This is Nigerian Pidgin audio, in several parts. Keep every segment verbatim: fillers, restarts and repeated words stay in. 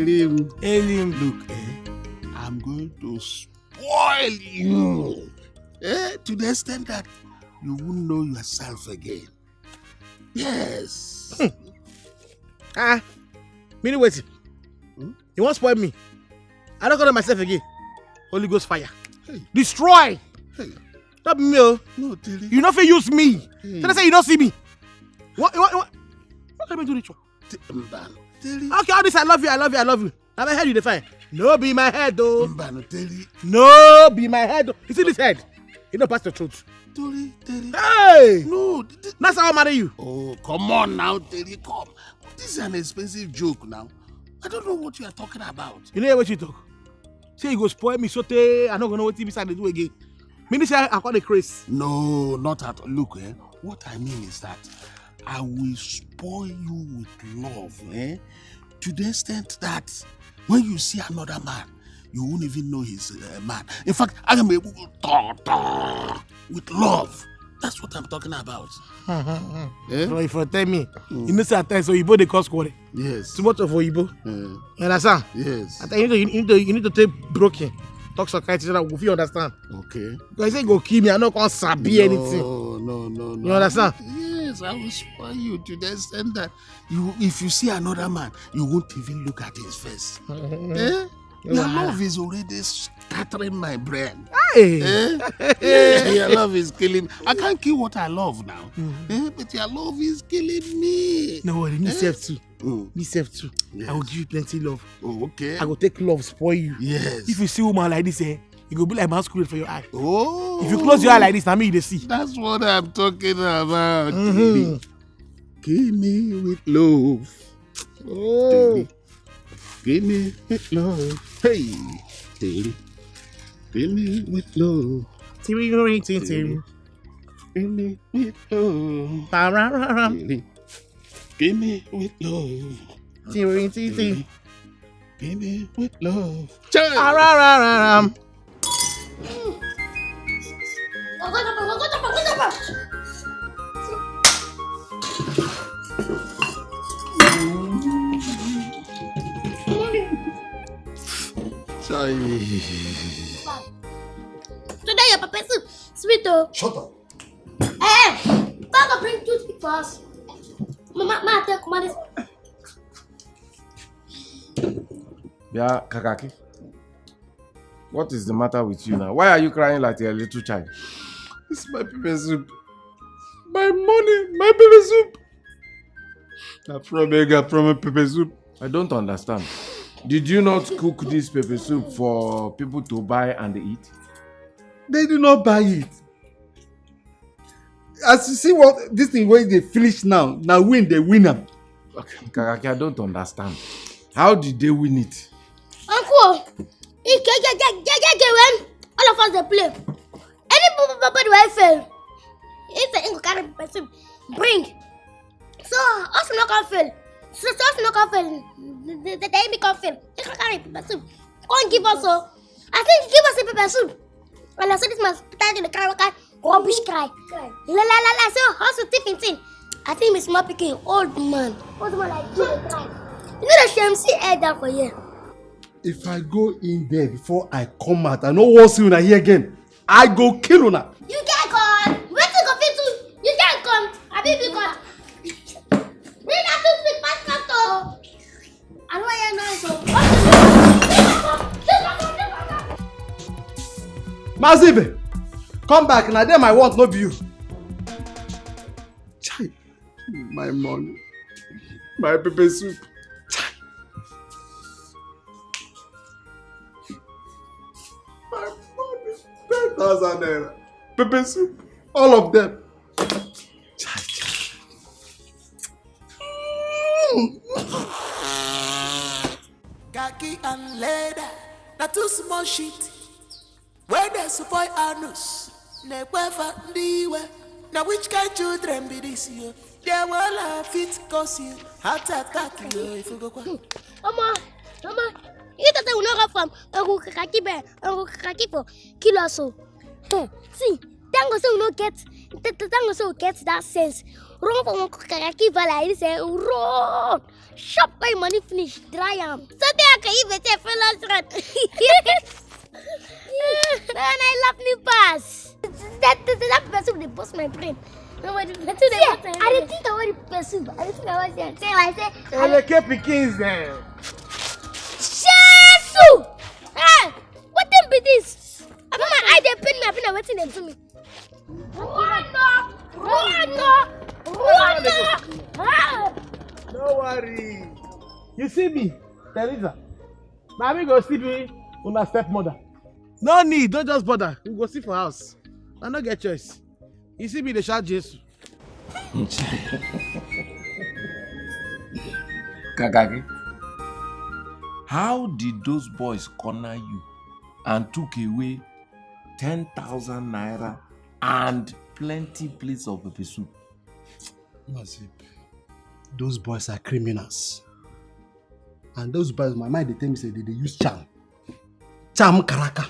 Elim. Look, eh, I'm going to spoil you, eh, to the extent that you won't know yourself again. Yes. Ah, meaning wetin? Hmm? You wan spoil me? I don't go to myself again. Holy Ghost fire. Hey. Destroy. Hey. Not me, oh. No, Terry. You no fit use me. Hey. Tell say you don't see me. What, what, what? What can I do ritual? T- Mba, Terry. Okay, all this I love you, I love you, I love you. Now my head you define. No be my head though. Mba, no, Terry. No be my head though. You see this head? You know pass the truth. Terry, Terry. Hey! No, th- th- That's how I marry you. Oh, come on now, Terry, come. This is an expensive joke now. I don't know what you are talking about. You know what you talk? Say you go spoil me so tey I no go know wetin be say I dey do again. Meaning say I call the craze. No, not at all. Look, eh, what I mean is that I will spoil you with love, eh, to the extent that when you see another man, you won't even know he's a man. In fact, I am able to talk, talk with love. That's what I'm talking about. Eh? So if you tell me, you know say at times oyibo dey cause quarrel. Yes. Too much of oyibo. Eh. You understand? Yes. At times you need to, you need to, you need to take broken. Talk some kind thing so that we fit understand. Okay. Because say go kill me, I no come sabi anything. No, no, no, no. You understand? Yes, I will spoil you to the extent that you, if you see another man, you won't even look at his face. Eh? Your love is already scattering my brain. Hey! Eh? Eh, your love is killing me. I can't kill what I love now. Eh? But your love is killing me. No worry, me self too. Mm. Me self too. Yes. I will give you plenty love. Oh, okay. I go take love spoil you. Yes. If you see woman like this, eh, you go be like masquerade for your eye. Oh. If you close your eye like this, na me you dey see. That's what I'm talking about. Mm-hmm. Kill me with love. Oh. Kill me with love. Hey. Kill me with love. Tiri, tiri, tiri. Kill me with love. Tarararam. Kill me with love. Tiri, tiri, tiri. Kill me with love. Chai. Tarararam. Chai. Today your pepper soup sweet oh. Shut up. Eh, come go bring toothpick for us. Mama, ma take command this. Yeah, Kakaki. What is the matter with you now? Why are you crying like a little child? It's my pepper soup. My money, my pepper soup. I from beg, I from pepper soup. I don't understand. Did you not cook this pepper soup for people to buy and eat? They do not buy it. As you see what this thing wey dey finish now, na win dey win am. Okay, Kakaki, I don't understand. How did they win it? Uncle, e get, get, get, get, get game when all of us dey play. Any b-, b-, body wey fail, if the go carry person bring. So us no come fail. So, so us no come fail. The, the, the, the enemy come fail. He come carry person. Come give us so. I think he give us a pepper soup. And I saw this man start to cry, cry, rubbish cry. La la la la. So us to tip in thing. I think Miss Mopiki, old man. Old man like you dey cry. You know the shame see head down for here. If I go in there before I come out, I no wan see una here again. I go kill una. You get God. Wetin go fit do? You get God. Abi be God. Bring that toothpick pass pastor. I no hear noise o. Mazibe, come back. Na dem I want, no be you. Chai. My money. My pepper soup. Chai. My money. Ten thousand naira. Pepper soup. All of them. Chai, chai. Khaki and leather, na too small shit. Wey dey spoil anus, na-ekwefa ndị iwe. Na which kind children be this yo? Their wala fit cause you heart attack yo, if you go kwa. Omo, omo, you thought we no go from Uncle Kakakibe, Uncle Kakakipo, kill us o. Hmm, see, thank God say we no get, th-, th-, thank God say we get that sense. Run for one kakaki vala, I say run. Shop my money finish, dry am. Something I can even take fellow strength. Man, I love new pass. That that, that person dey burst my brain. No, but the person dey burst my brain. I dey think about the person. I dey think about the say I say. Eleke pikins dem. Jesus! Hey, wetin be this? Abi my eye dey pain me, abi na wetin dey do me? Run o! Run o! Run o! Ah! No worry. You see me, Teresa? Na me go still be una stepmother. No need, don't just bother. We go see for house. I no get choice. You see me, dey shout Jesus. Kakaki, how did those boys corner you and took away ten thousand naira and plenty plates of pepper soup? Mazip, those boys are criminals. And those boys, my mind dey tell me say they dey use charm. Charm karaka.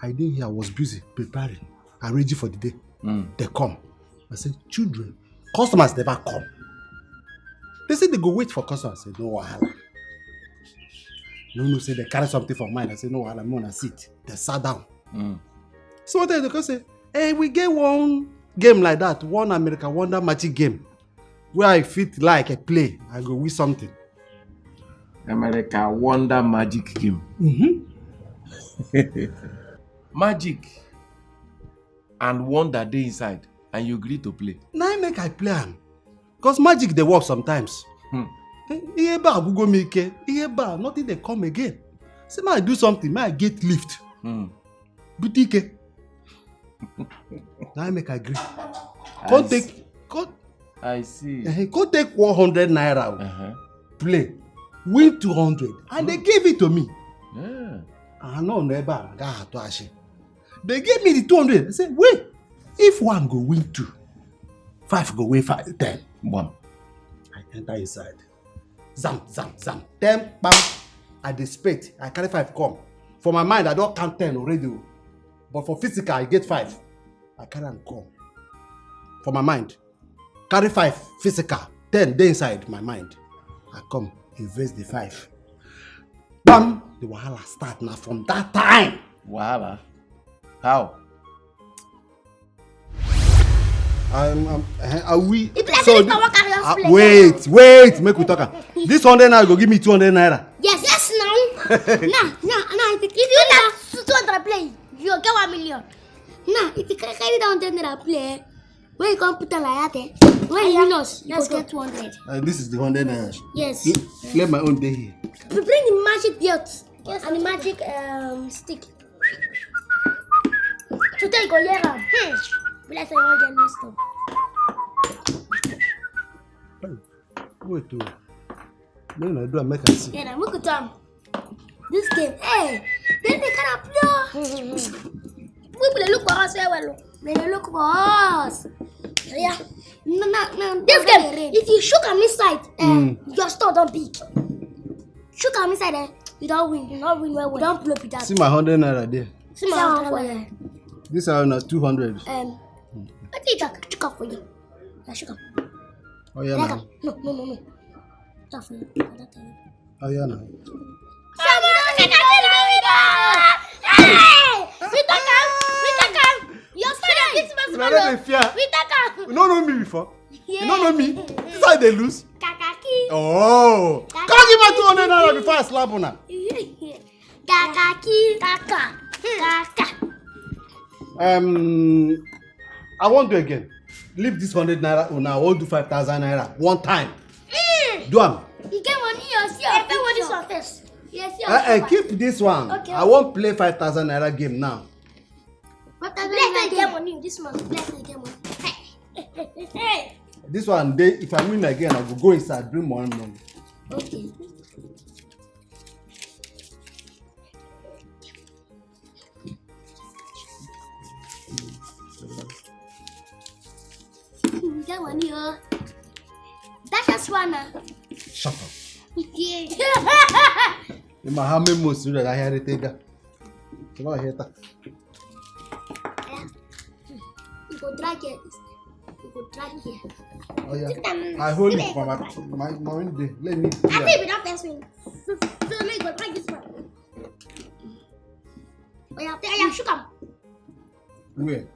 I dey here, I was busy preparing, arranging for the day. Mm. They come. I say, "Children, customers never come." They say they go wait for customers. I say, "No wahala." No, no, say they carry something for mind. I say, "No wahala, me una sit." They sat down. Mm. So what they go say, "Hey, we get one game like that, one America Wonder Magic game. Where I fit like a play, I go win something." America Wonder Magic game. Mm-hmm. Magic and wonder dey inside, and you agree to play. Na im make I play am. Because magic dey work sometimes. Hmm. Eh, ihe ebe a gwụgo m ike, ihe ebe a, nothing dey come again. Say, "May I do something, may I get lift." Hmm. Bute ike. Na im make I agree. I Come see. take, come, I see. Eh, come take one hundred naira o. Uh-huh. Play. Win two hundred. And they give it to me. Yeah. I no know ebe a, ga atụ asị. They give me the two hundred. I say, "Wait, if one go win two, five go win five, ten." One. I enter inside. Zam, zam, zam. Ten, bam. I dey spit. I carry five come. For my mind, I don count ten already o. But for physical, I get five. I carry am come. For my mind, carry five physical, ten dey inside my mind. I come, invest the five. Bam! The wahala start na from that time. Wahala? How? I'm, I'm, eh, are we? If you so like this, I wan carry us ah, play wait, now. Wait, make we talk am. This hundred naira go give me two hundred naira. Yes, yes, now. Now, now, now, if you, if you like two hundred play, you get one million. Now, if you carry, carry that hundred naira play, when you come put am like that, eh, when you win us, you go get two hundred. Uh, this is the hundred naira. Yes. Clear my own day here. We bring the magic belt and the magic, um, stick. Today you go hear am. Hmm. Be like say you wan get messed up. Wait o. Make una do am, make I see. Yeah, na, make we do am. This game, hey, dem dey kind of play o. People dey look for us well well o. Dem dey look for us. Yeah. No, no, no. This game, if you shook am inside, eh, mm, your store don big. Shook am inside, eh, you don win. You don win well well. You don blow be that. See my hundred naira there. See my hundred naira. This one na two hundred. Um, wetin you talk? Shook am for you. Na shook am. Oh yeah, like na. No, no, no, no. Talk for you. I don tell you. Oh yeah, na. Hey! We talk am. We talk am. Your friend, this man. Una no dey fear. We talk am. You no know me before. Yeah. You no know me. This how I dey lose. Kakaki. Oh. Kakaki. Come give me two hundred naira before I slap una. Kakaki. Kaka. Kaka. Um, I wan do again. Leave this hundred naira una. I wan do five thousand naira one time. Mm. Do am. You get money, you see. I pay money for this. Yes, yes. Uh, uh, keep this one. Okay. I wan play five thousand naira game now. Bless, you get money. This man, bless, you get money. Hey. This one, dey, if I win again, I go go inside, bring more money. Okay. You get money o. That's just one now. Shut up. Yeah. In my how many months you that I had it there? Come on here, ta. You go drag it. You Go drag here. Oh yeah. Sit down. I hold Sit it for down. My, my, my own day. Let me. I think we don't test me. So let me go drag this one. Oh yeah, oh yeah, shook am. Where?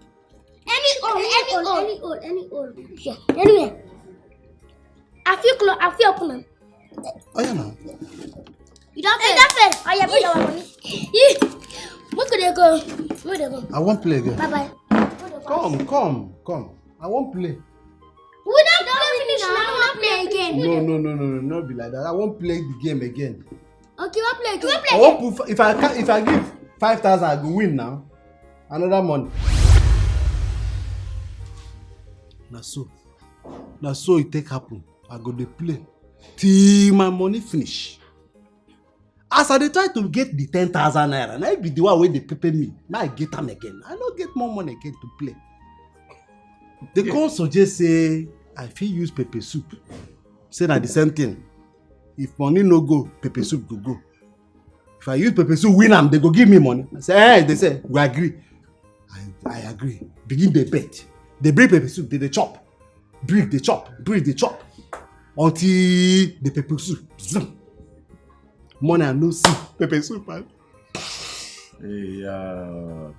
Any hole, any hole, any hole, any hole. Yeah, anywhere. I feel close. I feel open am. Oh yeah, now. You don't fail. You don't fail. Oh yeah, pay our money. Make we dey go. Make we dey go. I won't play again. Bye bye. Come, come, come. I won't play. We don't play finish now. We don't play again. No, no, no, no, no, not be like that. I won't play the game again. Okay, we play again. We I play. won't put, if I can, if I give five thousand, I go win now. Another money. Na so, na so it take happen. I go dey play till my money finish. As I dey try to get the ten thousand naira, na it be the one wey dey pepper me. Now I get am again. I no get more money again to play. They come suggest say I fit use pepper soup. Say na the same thing. If money no go, pepper soup go go. If I use pepper soup, win am, they go give me money. I say, hey, they say, we agree. I, I agree. Begin the bet. They bring pepper soup, they, they chop. Bring the chop, bring the chop. Until the pepper soup, zoom. Money I no see. Pepper soup, man. Hey, uh,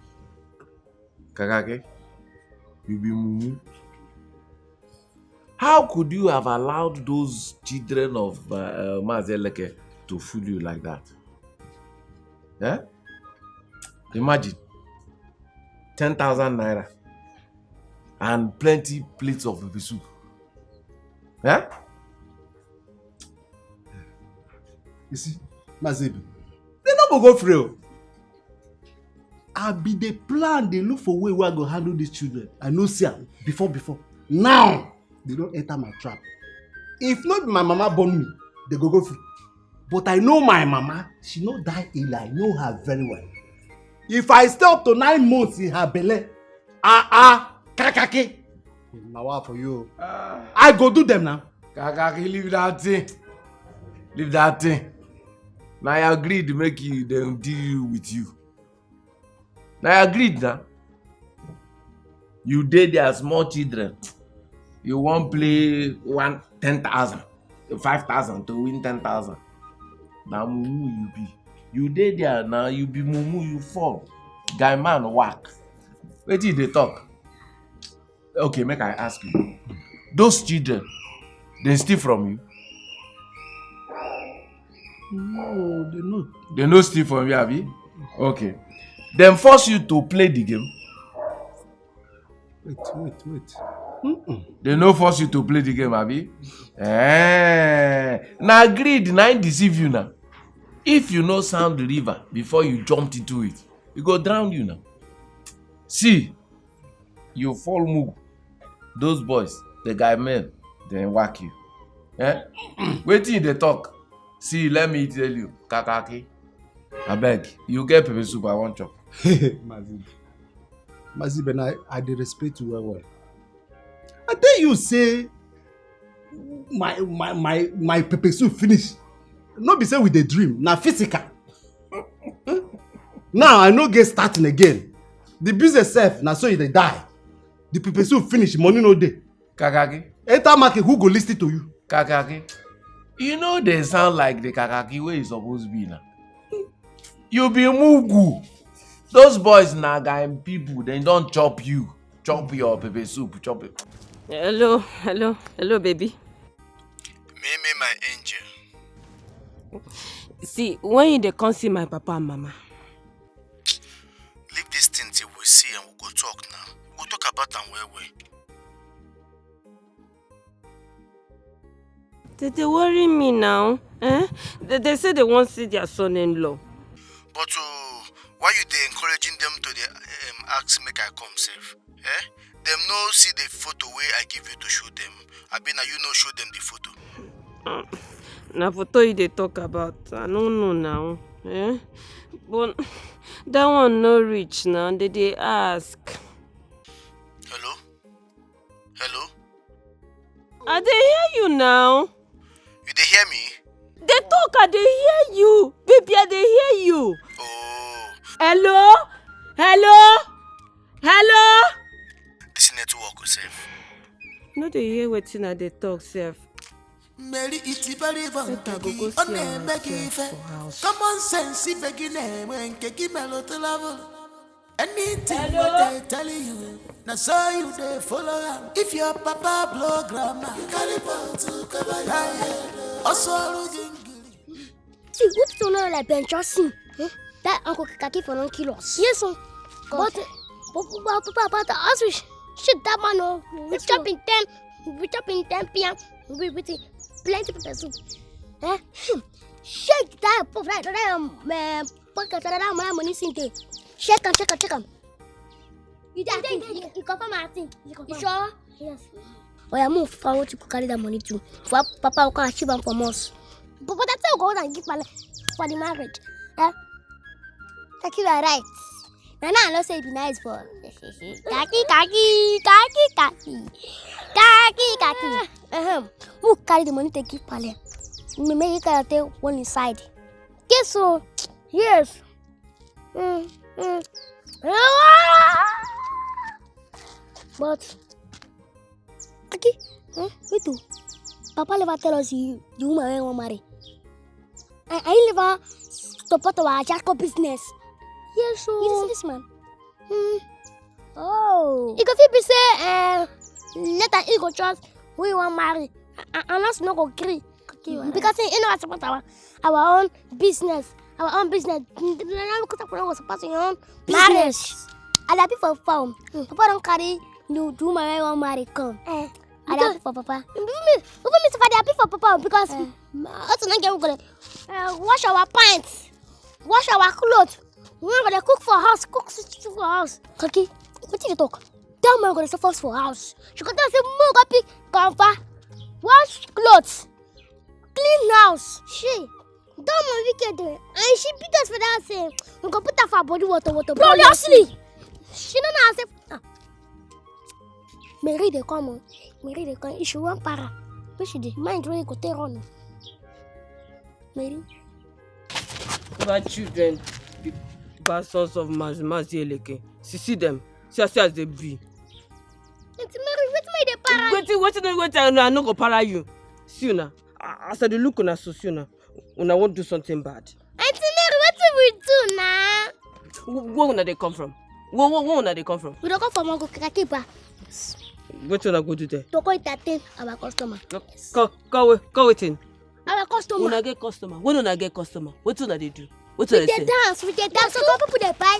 Kakake, you be mumu. How could you have allowed those children of uh, uh, Mazeleke to fool you like that? Eh? Imagine ten thousand naira and plenty plates of pepper soup. Eh? You see, Mazebi, they no go go free. Oh. I be the plan, they look for way where I go handle these children. I know see am before, before. Now, they don't enter my trap. If not my mama born me, they go go free. But I know my mama, she no die ill. I know her very well. If I stay up to nine months in her belly, ah ah, kakake. Na wa for you. I go do them now. Kakake, leave that thing. Leave that thing. Na your greed make you dem deal with you. Na your greed na. You dey there, small children. You wan play one ten thousand, five thousand to win ten thousand. Na mumu you be. You dey there now, you be mumu, you fall. Guy man whack. Wetin you dey talk? Okay, make I ask you. Those children, they steal from you? No, they not. They no steal from you, abi? Okay. Dem force you to play the game? Wait, wait, wait. Mm-mm. They no force you to play the game, abi? Eh, na greed na im deceive you now. If you no sound the river before you jumped into it, e go drown you now. See, you fall mugu. Those boys, the guy men, dem whack you. Eh? Wetin you dey talk? See, let me tell you, Kakaki. Abeg, you get pepper soup I wan chop. Mazibe. Mazibe, na I dey respect you well well. I tell you say my my my my pepper soup finish. No be say we dey dream, na physical. Now I no get starting again. The business sef na so e dey die. The pepper soup finish, money no dey. Kakaki. Enter market, who go listen to you? Kakaki. You know they sound like the Kakaki wey e suppose be now. You be mugu. Those boys na guy people, dem don chop you. Chop your pepper soup, chop it. Hello, hello, hello, baby. Me, me, my angel. See, when you dey come see my papa and mama, Leave this thing till we see and we go talk now. We go talk about am well well. They dey worry me now. Eh? They, they say they wan see their son-in-law. But uh, why you dey encouraging them to dey um, ask make I come sef? Eh? Dem no see the photo wey I give you to show them. Abi na you no show them the photo? Na photo you dey talk about. I no know now. Eh? But that one no reach now. They dey ask. Hello? Hello? I dey hear you now. You dey hear me? Dey talk, I dey hear you. Baby, I dey hear you. Oh, Hello? Hello? Hello? This network sef. You no dey hear wetin I dey talk sef. Mary itibariba Make I go nkeki go ọ see na-eme gị myself ife. For house. Common sense ibe gị na-enwe nke gị melụtụ level. Anything wey dey tell you, na so you dey follow am. If your papa blow grammar, you carry ball to cover your head. Ọsọ ọrụ gị ngiri. See, who to know like Ben Johnson? Hmm? That Uncle Kakaki for don't kill us. Yes, sir. But, but, but, but, but, but as we sh- shoot that man, oh, we chop in ten, we chop in ten p m. We with plenty pepper soup. Eh? Hmm. Shake that pop, that, that, um, uh, pocket, that, that, my money sink there. Shake and shake and shake am. You dey think? You, you confirm my thing? You confirm? You sure? Yes. Oh yeah, move forward to carry that money too. For papa will come achieve am for us. But, but that's how God and give money for the marriage. Eh? Taki, you are right. Na now I know say e be nice for kaki kaki kaki kaki kaki kaki. Uh-huh. Who carry the money take give pale? Me make you carry take one inside. Yes, so yes. Mm, mm. But Aki, eh? Wait o. Papa never tell us the, the woman wey wan marry. I, I never support our Jacko business. Yes, so you see this man? Hmm. Oh. It go fit be say uh, later he go trust who he wan marry. And us no go gree. Because he no wan support our our own business. Our own business. Because we no go support your own marriage. And I be for farm. Papa don carry the the woman wey wan marry come. Eh. And I be for papa. Even me, even me sef I dey happy for papa because us no get who go dey uh, wash our pants, wash our clothes. We no go dey cook for house, cook s- s- for house. Kaki, wetin you dey talk? That man go dey suffer us for house. She go tell us say make we go pick comfort, wash clothes, clean house. She, that man wicked eh. And she beat us for that same. We go put her for body water, water. Bro, honestly, she no know herself. Ah. Mary dey come o. Mary dey come. If she wan para, make she dey mind where you go take run o. Mary. Bad children, the bad sons of Mazi Mazi Eleke. See, see them. See, see as they be. Auntie Mary, wetin make you dey para? Wetin, wetin, wetin I, I no go para you. See una. A- As I dey look una so, see una. Una wan do something bad. Auntie Mary, wetin we do na? Wh- Where una dey come from? Where, where, where una dey come from? We dey come from Uncle Kakiba Wetin una go do there? to go entertain our customer. Come, come, wait, come wetin? Our customer. Una get customer. When una get customer, wetin una dey do? Wetin We una dey sell? Dance, we dey dance. So people dey buy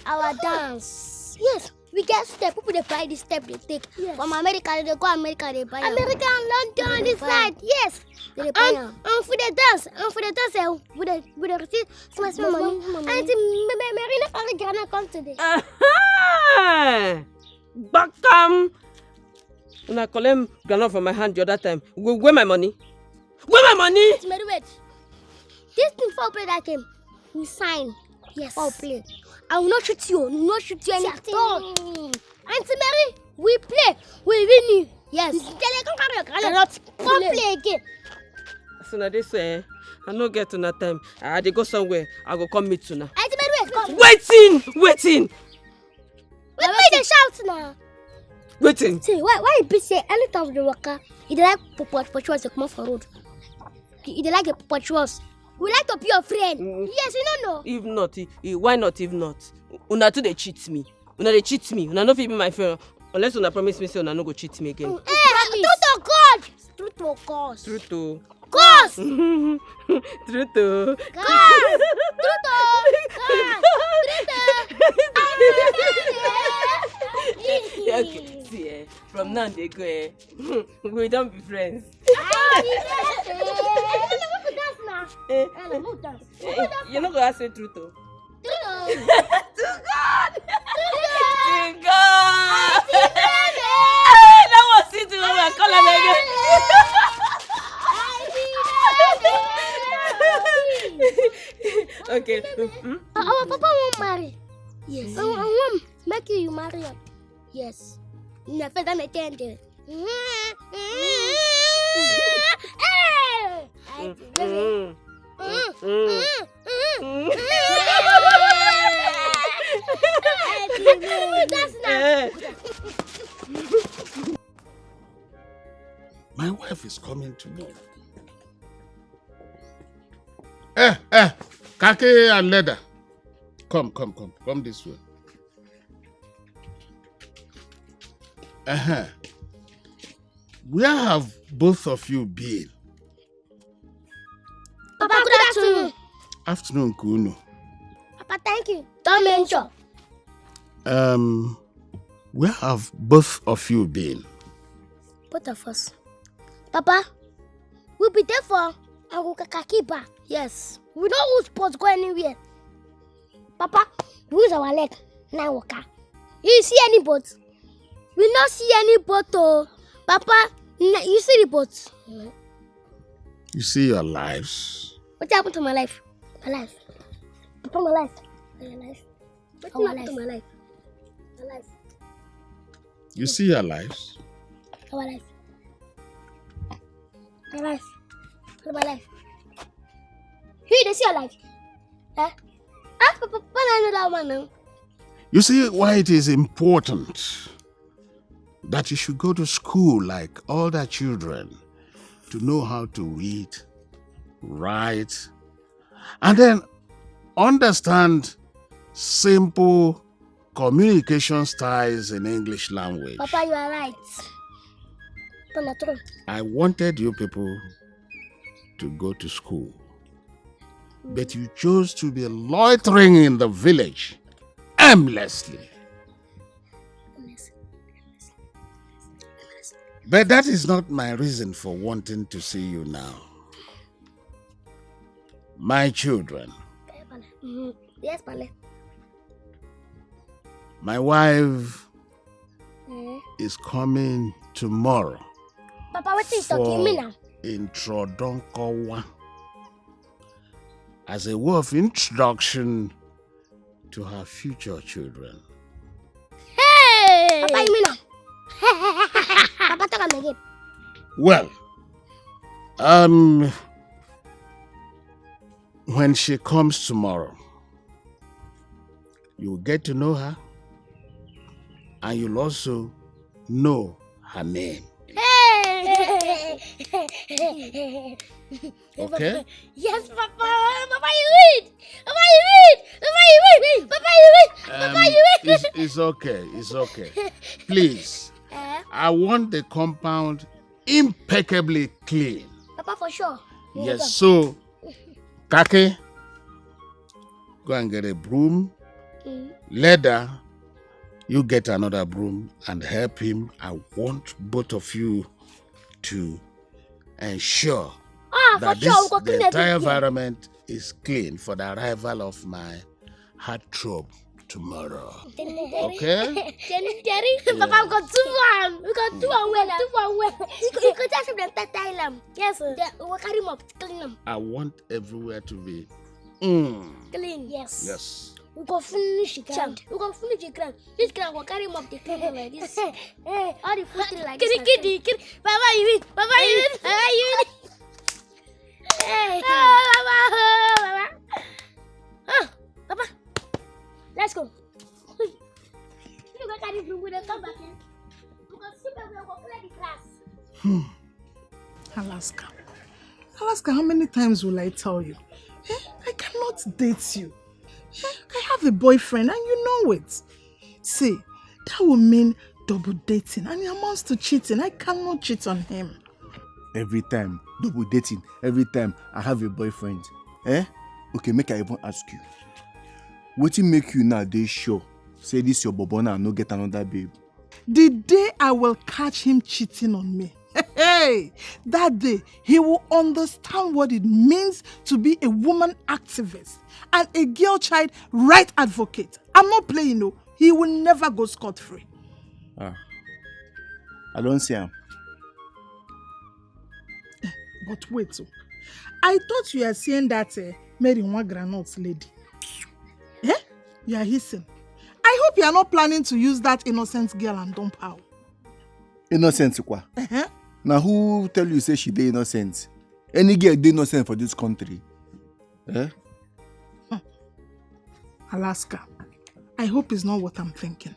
our dance. Yes, we get step. People dey buy the step they take. Yes. From America, they dey go America, they buy am. America and London, this side. Yes. They dey buy am. And for the dance, and for the dance, eh, we dey we dey receive small small money. Small money. And the me- me- Mary no carry Ghana come today. Aha! Gbakam! Una collect groundnut from my hand the other time. Where, where my money? Where my money? Mary, wait. This thing for play that game, we sign. Yes. For play. I will not shoot you. I will not shoot you anything. Auntie Mary, we play. We win you. Yes. Tell you, come carry your groundnut. Come play again. So now this eh, I no get una time. I dey go somewhere. I go come meet una. Auntie Mary, wait. Come. Wetin, wetin, Wait, wait, they shout now. Wetin. See, why why you be say anytime we dey waka, you dey like put put put shoes dey comot for road. You dey like dey put put shoes. We like to be your friend. Yes, you no know. If not, eh, eh, why not? If not, una too dey cheat me. Una dey cheat me. Una no fit be my friend unless una promise me say una no go cheat me again. Eh, true to God. True to God. Truth o. God. Truth o. God. True to God. True to. Okay, see, eh, from now dey go, eh, we don be friends. Eh, eh, you no go ask me truth o. To God! To God! Hey, that was it when we call him again. Okay. Mm-hmm. Our papa won't marry. Yes. I, I want make you marry him. Yes. Na first time I tell them. Hey! Mm-hmm. Mm-hmm. That's not. Eh. My wife is coming tomorrow. Eh, eh, Kake and Leather. Come, come, come, come this way. Uh-huh. Where have both of you been? Papa, good afternoon. Afternoon, Kunu. Papa, thank you. Don't mention. Um, where have both of you been? Both of us. Papa, we be there for Uncle Kakakiba. Yes. We no use boat go anywhere. Papa, we use our leg. Now waka. You see any boat? We no see any boat oh. Papa, na- you see the boat? You see your lives. What happened to my life? My life. Papa, my life. My life. What happened to my life? My life. You see your lives. Our life. My life. What about life? Hey, they see your life. Eh? Ah, Papa, Papa, I know that one now. You see why it is important that you should go to school like other children to know how to read, write, and then understand simple communication styles in English language. Papa, you are right. Papa, na true. I wanted you people to go to school, but you chose to be loitering in the village aimlessly. But that is not my reason for wanting to see you now. My children, Mm, yes, Pale. my wife Eh? is coming tomorrow Papa, what is talking me for now? Introdonkowa as a way of introduction to her future children. Hey! Papa, you mean now? Papa, talk am again. Well, um, when she comes tomorrow, you'll get to know her, and you'll also know her name. Hey! Okay? Yes, Papa. Papa, you win. Papa, you win. Papa, you win. Papa, you win. Papa, Um, you win. it's, it's okay. It's okay. Please, Eh? I want the compound impeccably clean. Papa, for sure. Yes, so, Kake, go and get a broom. Mm. Leather, you get another broom and help him. I want both of you to ensure Ah, for that sure. this, We go the clean entire everything. Environment is clean for the arrival of my heartthrob tomorrow. Didn't they? Okay? Jerry, Jerry. Papa, we go do one. We go do one well. Do one well. You go, you go just them tile am. Yes, sir. Then we go carry mop, clean am. I want everywhere to be mm. Clean. Yes. Yes. We go finish the ground. We go finish the ground. This ground go carry mop, dey clean am like this. All the food thing like this. Kiri, kiri, kiri. Papa, you win. Papa, you win. Papa, you win. Hey. Oh, Papa, oh, Papa. Ah, Papa. Let's go. You go carry broom, we dey come back here. We go sweep and we go clear the grass. Alaska. Alaska, how many times will I tell you? Eh? I cannot date you. Eh? I have a boyfriend and you know it. See, that will mean double dating and it amounts to cheating. I cannot cheat on him. Every time, double dating. Every time, I have a boyfriend. Eh? Okay, make I even ask you. Wetin make you now dey sure say this your bobo now no get another babe? The day I will catch him cheating on me, hey, that day he will understand what it means to be a woman activist and a girl child right advocate. I'm not playing, no. He will never go scot free. Ah, I don't see him. But wait, oh. I thought you were seeing that uh, Mary One Granite lady. Eh? You are hissing. I hope you are not planning to use that innocent girl and dump her. Innocent kwa. Uh-huh. Now who tell you say she dey innocent? Any girl dey innocent for this country? Eh? Alaska, I hope it's not what I'm thinking.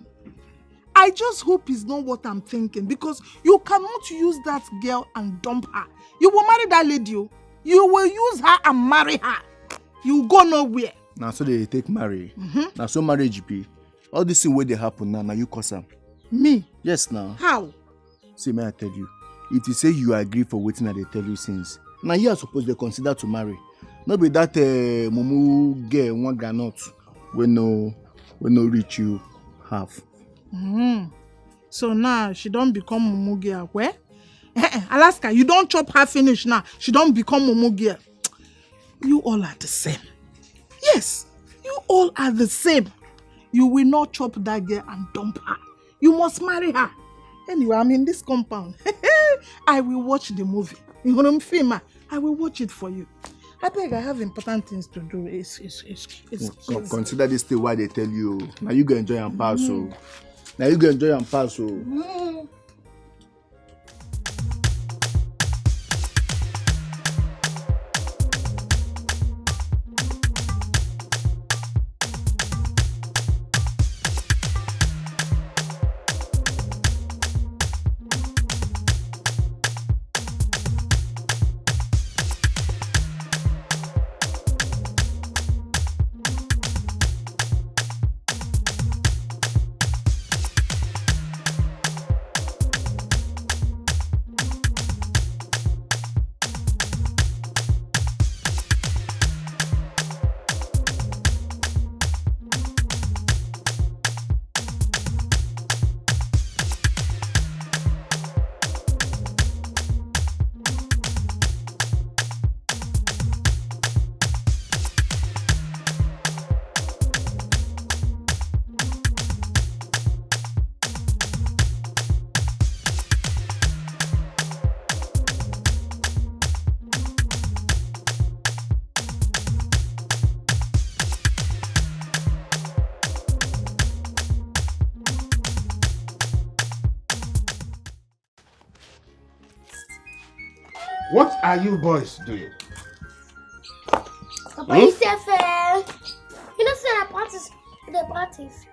I I just hope it's not what I'm thinking, because you cannot use that girl and dump her. You will marry that lady, oh. You will use her and marry her. You go nowhere. Na so they take marry. Na so marriage be. All this thing wey dey happen now, na you cause am. Me? Yes now. How? See, may I tell you, if you say you agree for wetin I dey tell you since, na you are supposed to consider to marry. No be that uh, mumu girl, one granite wey no wey no reach you half. So now she don become mumu girl. Where? Alaska, you don chop her finish now. She don become mumu girl. You all are the same. Yes, you all are the same. You will not chop that girl and dump her. You must marry her. Anyway, I'm in this compound. I will watch the movie. You know, film, ah, I will watch it for you. I beg, I have important things to do. It's, it's, it's, it's, Con- Consider this thing why they tell you. Now you go enjoy and pass. So now you go enjoy and pass. So What are you boys doing? Papa, you sef, eh? You know, say I practice. They practice.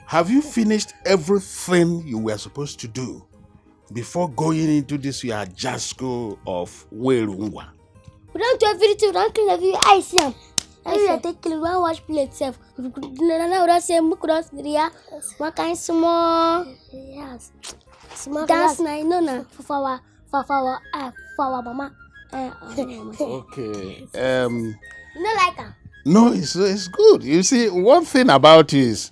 Have you finished everything you were supposed to do before going into this your jasko of Werungwa? We don't do everything. We don't clean every eye see am. Eye see am. Take clean. We wan wash plate sef. Na now we don say make we don react. One kind small. Yes. Small dance na you know na for for our for for our uh, for our mama. Uh, our mama. Okay. Um. You no like am? No, it's it's good. You see, one thing about you is,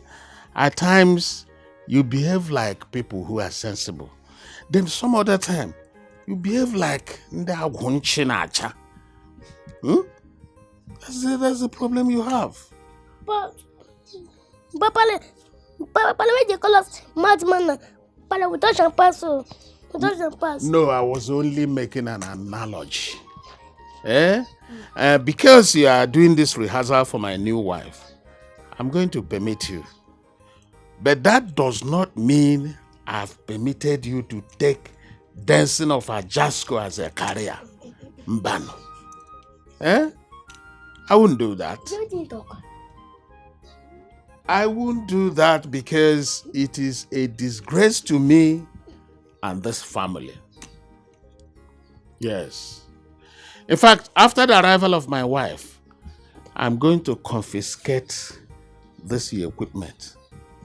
at times you behave like people who are sensible. Then some other time you behave like ndị agwụ nchi na-acha. Hmm? That's the, that's the problem you have. But but pale pale pale wey dey call us madman na pale we touch am pass o. We touch am pass. No, I was only making an analogy. Eh? Uh, because you are doing this rehearsal for my new wife, I'm going to permit you. But that does not mean I've permitted you to take dancing of Ajasko as a career. Mbano. Eh? I wouldn't do that. Wetin you talk? I won't do that because it is a disgrace to me and this family. Yes. In fact, after the arrival of my wife, I'm going to confiscate this your equipment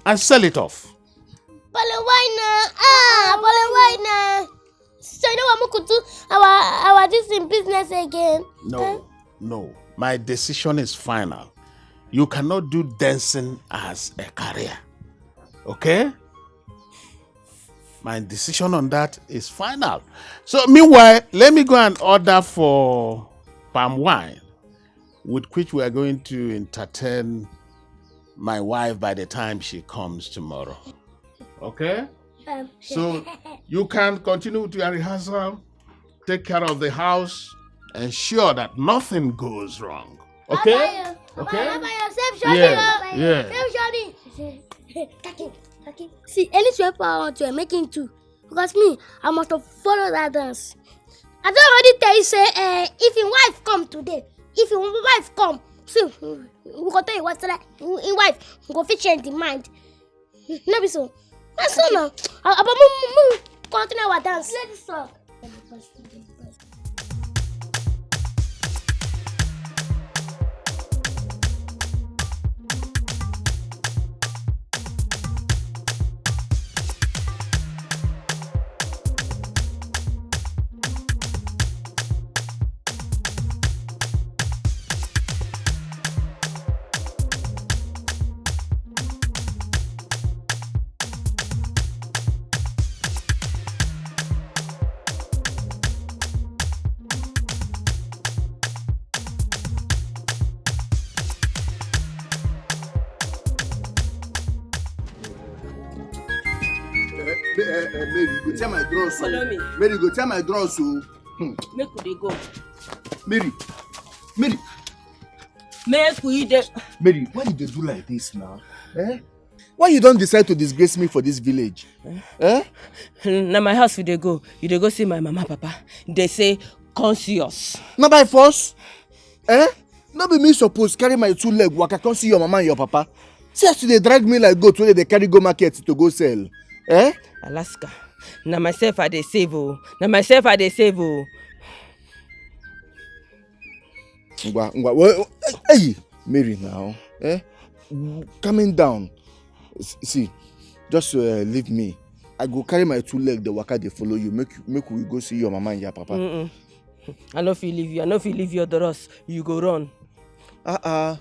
and sell it off. Pale why na? Ah, pale why na? So you know what we could do our our this in business again? No, no. My decision is final. You cannot do dancing as a career. Okay? My decision on that is final. So meanwhile, let me go and order for palm wine, with which we are going to entertain my wife by the time she comes tomorrow. Okay? Um, So you can continue with your rehearsal, take care of the house, ensure that nothing goes wrong. Okay? Papa, Okay? Papa, you save Johnny. Yeah, Oh. yeah. Save Johnny. Kaki, Kaki. See, any sweat power I want to make him too. Because me, I must have follow that dance. I don't already tell you say, eh, if your wife come today, if your wife come, see, we go tell you what like your wife go fit change the mind. No be so. I saw now. About move, move, continue our dance. Play this song. Eh, eh, eh, Mary, go tear my dress o. Follow me. Mary, go tear my dress o. Hmm. Make we dey go. Mary, Mary. Make we dey. Mary, why you dey do like this now? Eh? Why you don decide to disgrace me for this village? Eh? Na my house we dey go. You dey go see my mama, papa. They say, "Come see us." Na by force? Eh? No be me suppose carry my two leg waka come see your mama and your papa. See as you dey drag me like goat wey dey carry go market to go sell. Eh? Alaska. Na myself I dey save o. Na myself I dey save o. Ngwa, ngwa. Well, hey, Mary now. Eh? Calming down. S- See, just uh, leave me. I go carry my two leg, the waka dey follow you. Make make we go see your mama and your papa. Mm-mm. I no fit leave you. I no fit leave you, Doros. You go run. Uh-uh.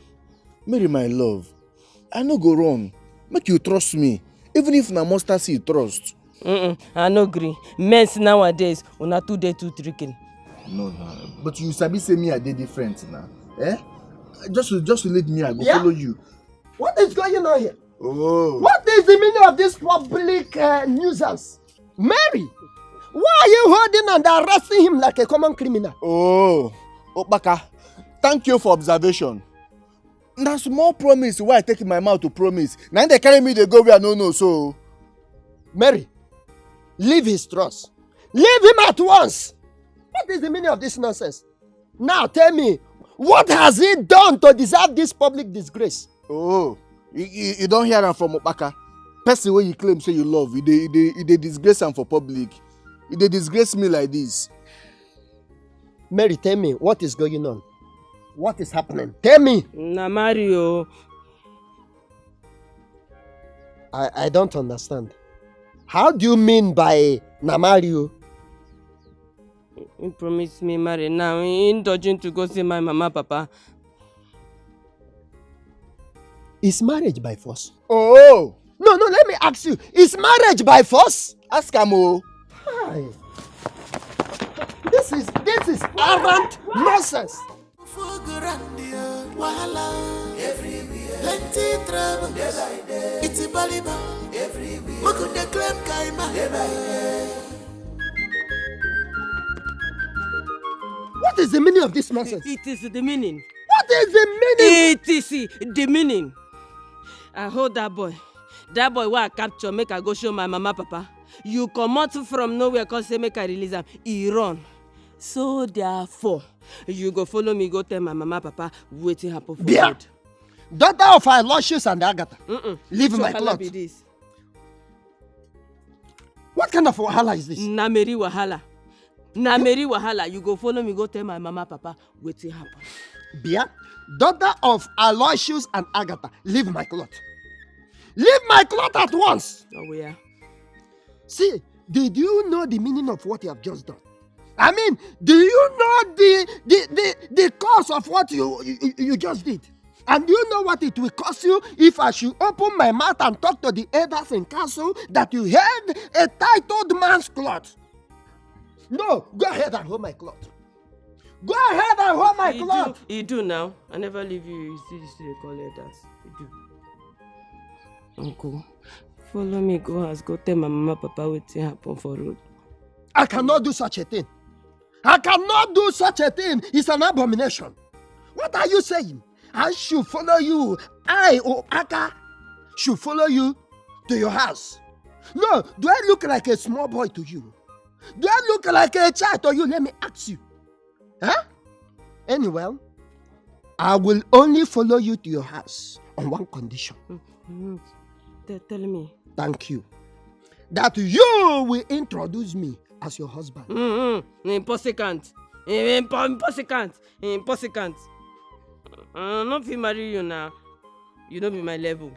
Mary, my love, I no go run. Make you trust me. Even if na mustard seed trust. Mm-mm. I no gree. Men nowadays, una too dey too tricking. No, no. But you sabi say me, I dey different now. Eh? Just just leave me, I go Yeah? follow you. What is going on here? Oh. What is the meaning of this public uh, nuisance? Mary, why are you holding and arresting him like a common criminal? Oh, Okpaka, thank you for observation. Na small promise wey I take my mouth to promise. Na im dey carry me dey go where I no know so. Mary, leave his trust. Leave him at once. What is the meaning of this nonsense? Now tell me, what has he done to deserve this public disgrace? Oh, you, you, you don hear am from Okpaka. Person wey you claim say you love, you dey you dey you dey disgrace am for public. You dey disgrace me like this. Mary, tell me, what is going on? What is happening? Tell me. Na Mario. I, I don't understand. How do you mean by na Mario? He promised me marry now. He dodging to go see my mama, papa. Is marriage by force? Oh! No, no, let me ask you. Is marriage by force? Ask am o. Hi. This is this is arrant nonsense. For ground, yeah, wahala everywhere. Plenty trouble. Day by day. It's a baliba everywhere. Who could they claim Kaima? Day by day. What is the meaning of this nonsense? It is the meaning. What is the meaning? It is the meaning. I hold that boy. That boy wey I capture, make I go show my mama, papa. You comot from nowhere, come say make I release am. He run. So therefore, you go follow me, go tell my mama, papa, wetin happen for Bia! Road. Daughter of Aloysius and Agatha, Mm-mm. Leave Which my wahala cloth. Be this? What kind of wahala is this? Na Mary wahala. Na Mary wahala. You go follow me, go tell my mama, papa, wetin happen. Bia, daughter of Aloysius and Agatha, leave my cloth. Leave my cloth at once. Oh, yeah. See, did you know the meaning of what you have just done? I mean, do you know the the the, the cause of what you, you you just did? And do you know what it will cost you if I should open my mouth and talk to the elders in council that you held a titled man's cloth? No, go ahead and hold my cloth. Go ahead and hold my You cloth. Do, you do now. I never leave you. You see this thing they call elders. You do. Uncle, follow me go house. Go tell my mama, papa, wetin happen for road. I cannot do such a thing. I cannot do such a thing. It's an abomination. What are you saying? I should follow you. I, Okpaka, should follow you to your house. No, do I look like a small boy to you? Do I look like a child to you? Let me ask you. Huh? Anyway, I will only follow you to your house on one condition. Mm, mm. Te- tell me. Thank you. that you will introduce me as your husband. Mm-hmm. Impossible. Impo- impossible. Impossible. I no fit marry you now. You no be my level.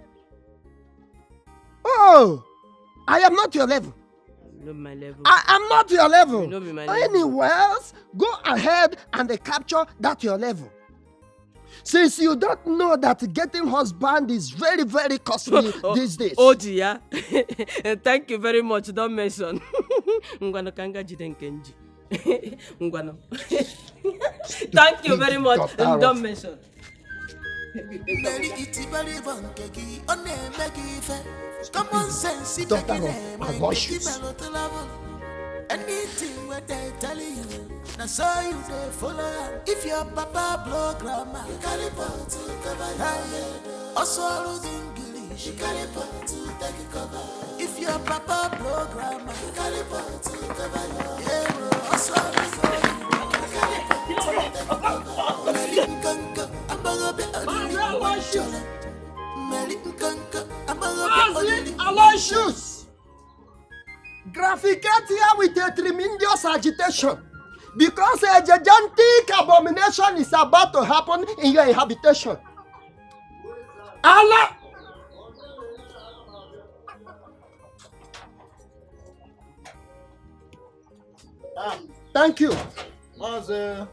Oh, I am not your level. You no be my level. I am not your level. You no be my level. Anyways, go ahead and capture that your level. Since you don't know that getting husband is very, very costly these days. Oh, dear. Thank you very much. Don't mention. Ngwano kanga jide nkenji. Ngwano. Thank you very much. Don't mention. Mary Itibari Bankeki, ọ na-eme gị ife. Common sense, daughter of Aloysius. Anything what they tell you, na so you dey follow am. If your papa blow grammar, you carry pot to cover your head. Also, all the English, you carry pot to take cover. If your papa blow grammar, you carry pot to cover your head. Yeah, bro. Also, all the English, you carry pot to take cover. Mary Nkanka, Ambaga be a Mary Nkanka, Ambaga be a Aloysius. Graphicatia with a tremendous agitation because a gigantic abomination is about to happen in your habitation. Allah! Ah, thank you. Maazị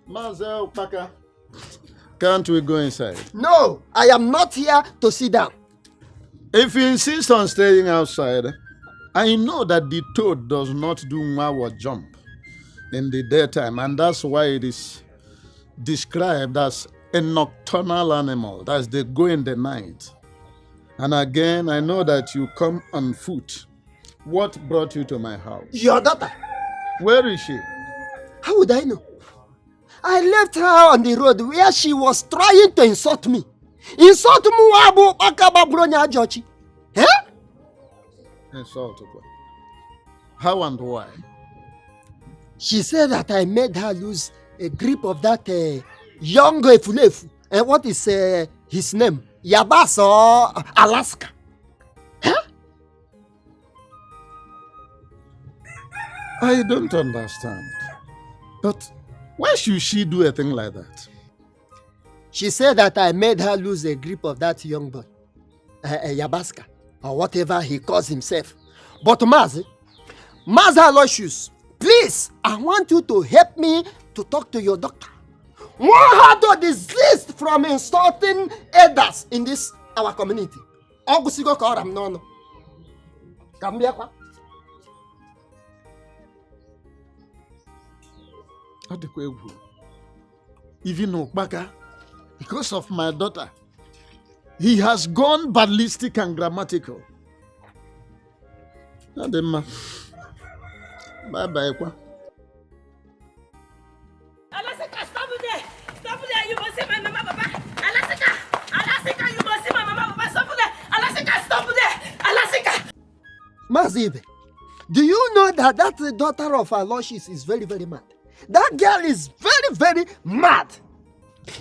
Maazị Okpaka. Can't we go inside? No, I am not here to sit down. If you insist on staying outside, I know that the toad does not do Mawa jump in the daytime, and that's why it is described as a nocturnal animal, that is, they go in the night. And again, I know that you come on foot. What brought you to my house? Your daughter. Where is she? How would I know? I left her on the road where she was trying to insult me. Insult me, Abu Akaba Bronya Jochi. Eh? Insult her. How and why? She said that I made her lose a grip of that uh, young efulefu. And what is uh, his name? Yabas or Alaska? Huh? I don't understand. But why should she do a thing like that? She said that I made her lose a grip of that young boy, uh, uh, Yabaska, or whatever he calls himself. But Mazi, Mazi Aloysius, please, I want you to help me to talk to your doctor. Want her to desist from insulting elders in this our community. Ọ gwụsịgo ka ọ ra m n'ọnụ. Ka m bịakwa. Ọ dịkwa egwu. Even Okpaka, because of my daughter, he has gone ballistic and grammatical. Ọ dị mma. Bye bye kwa. Alasika, stop there. Stop there. You must see my mama, papa. Alasika, Alasika, you must see my mama, papa. Stop there. Alasika, stop there. Alasika. Mazi Ibe, do you know that that daughter of Aloysius is very, very mad? That girl is very, very mad.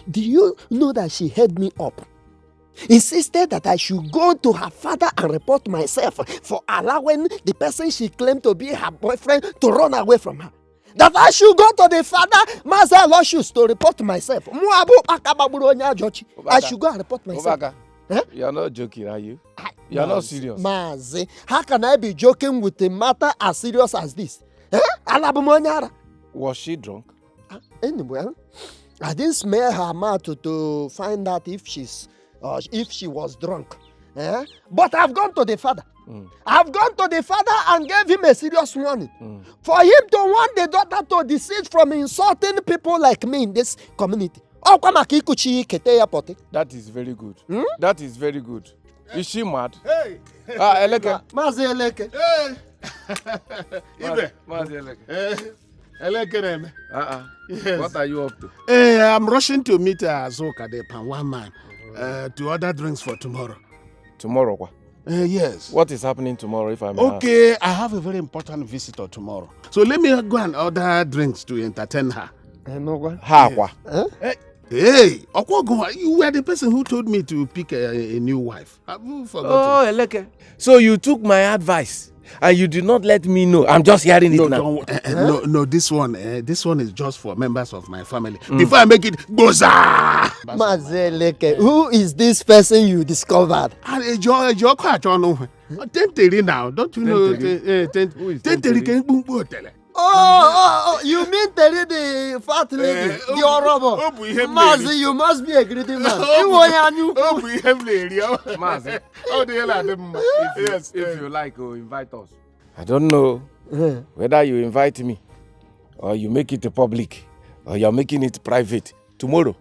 Do you know that she held me up? Insisted that I should go to her father and report myself for allowing the person she claimed to be her boyfriend to run away from her. That I should go to the father, Mazi Aloysius, to report myself. Muabu Akababuru Onyajochi. I should go and report myself. Obaka, eh? You are not joking, are you? You are not serious. Mazi, how can I be joking with a matter as serious as this? Eh? Alabumonyara. Was she drunk? Ah, anyway, I didn't smell her mouth to, to find out if she's uh, if she was drunk. Eh? But I've gone to the father. Mm. I've gone to the father and gave him a serious warning mm. for him to warn the daughter to desist from insulting people like me in this community. Ọkwa maka ikuchi kete ya pọtị. That is very good. Hmm? That is very good. Is she mad? Hey. Ah, Eleke. Mazi Eleke. Hey. Ibe. Mazi Eleke. Eh. Elekere. Uh-uh. Yes. What are you up to? Eh, I'm rushing to meet uh, Azuka, the Pan one man, uh, to order drinks for tomorrow. Tomorrow, kwa? Uh, yes. What is happening tomorrow, if I may ask? Okay, I have a very important visitor tomorrow. So let me go and order drinks to entertain her. Eh, no, kwa? Ha, kwa? Eh? Eh, Hey, Okwogo, you were the person who told me to pick a, a new wife. Have you forgotten? Oh, Eleke. So you took my advice and you did not let me know. I'm just hearing it No, now. Don't, eh, eh, no, no, this one, eh, this one is just for members of my family. Before I make it, Gboza! Mazeleke, who is this person you discovered? And Ejo, Ejo, catch on. Tenteri now, don't you know? Tenteri. Eh, eh, Tent- Who is Tenteri Tenteri? Can Bumbo Tele. Oh, oh, oh, you mean Terry the fat lady, Eh, the Orobo? Ọ bụ ihe m na-eri. Mazi, you must be a greedy man. Iwe onye anya ukwu. Ọ bụ ihe m na-eri. Ọ Maazị, ọ dị ihe na-adị mma. Yes. if Eh. you like, oh, invite us. I don't know whether you invite me or you make it public or you're making it private. Tomorrow,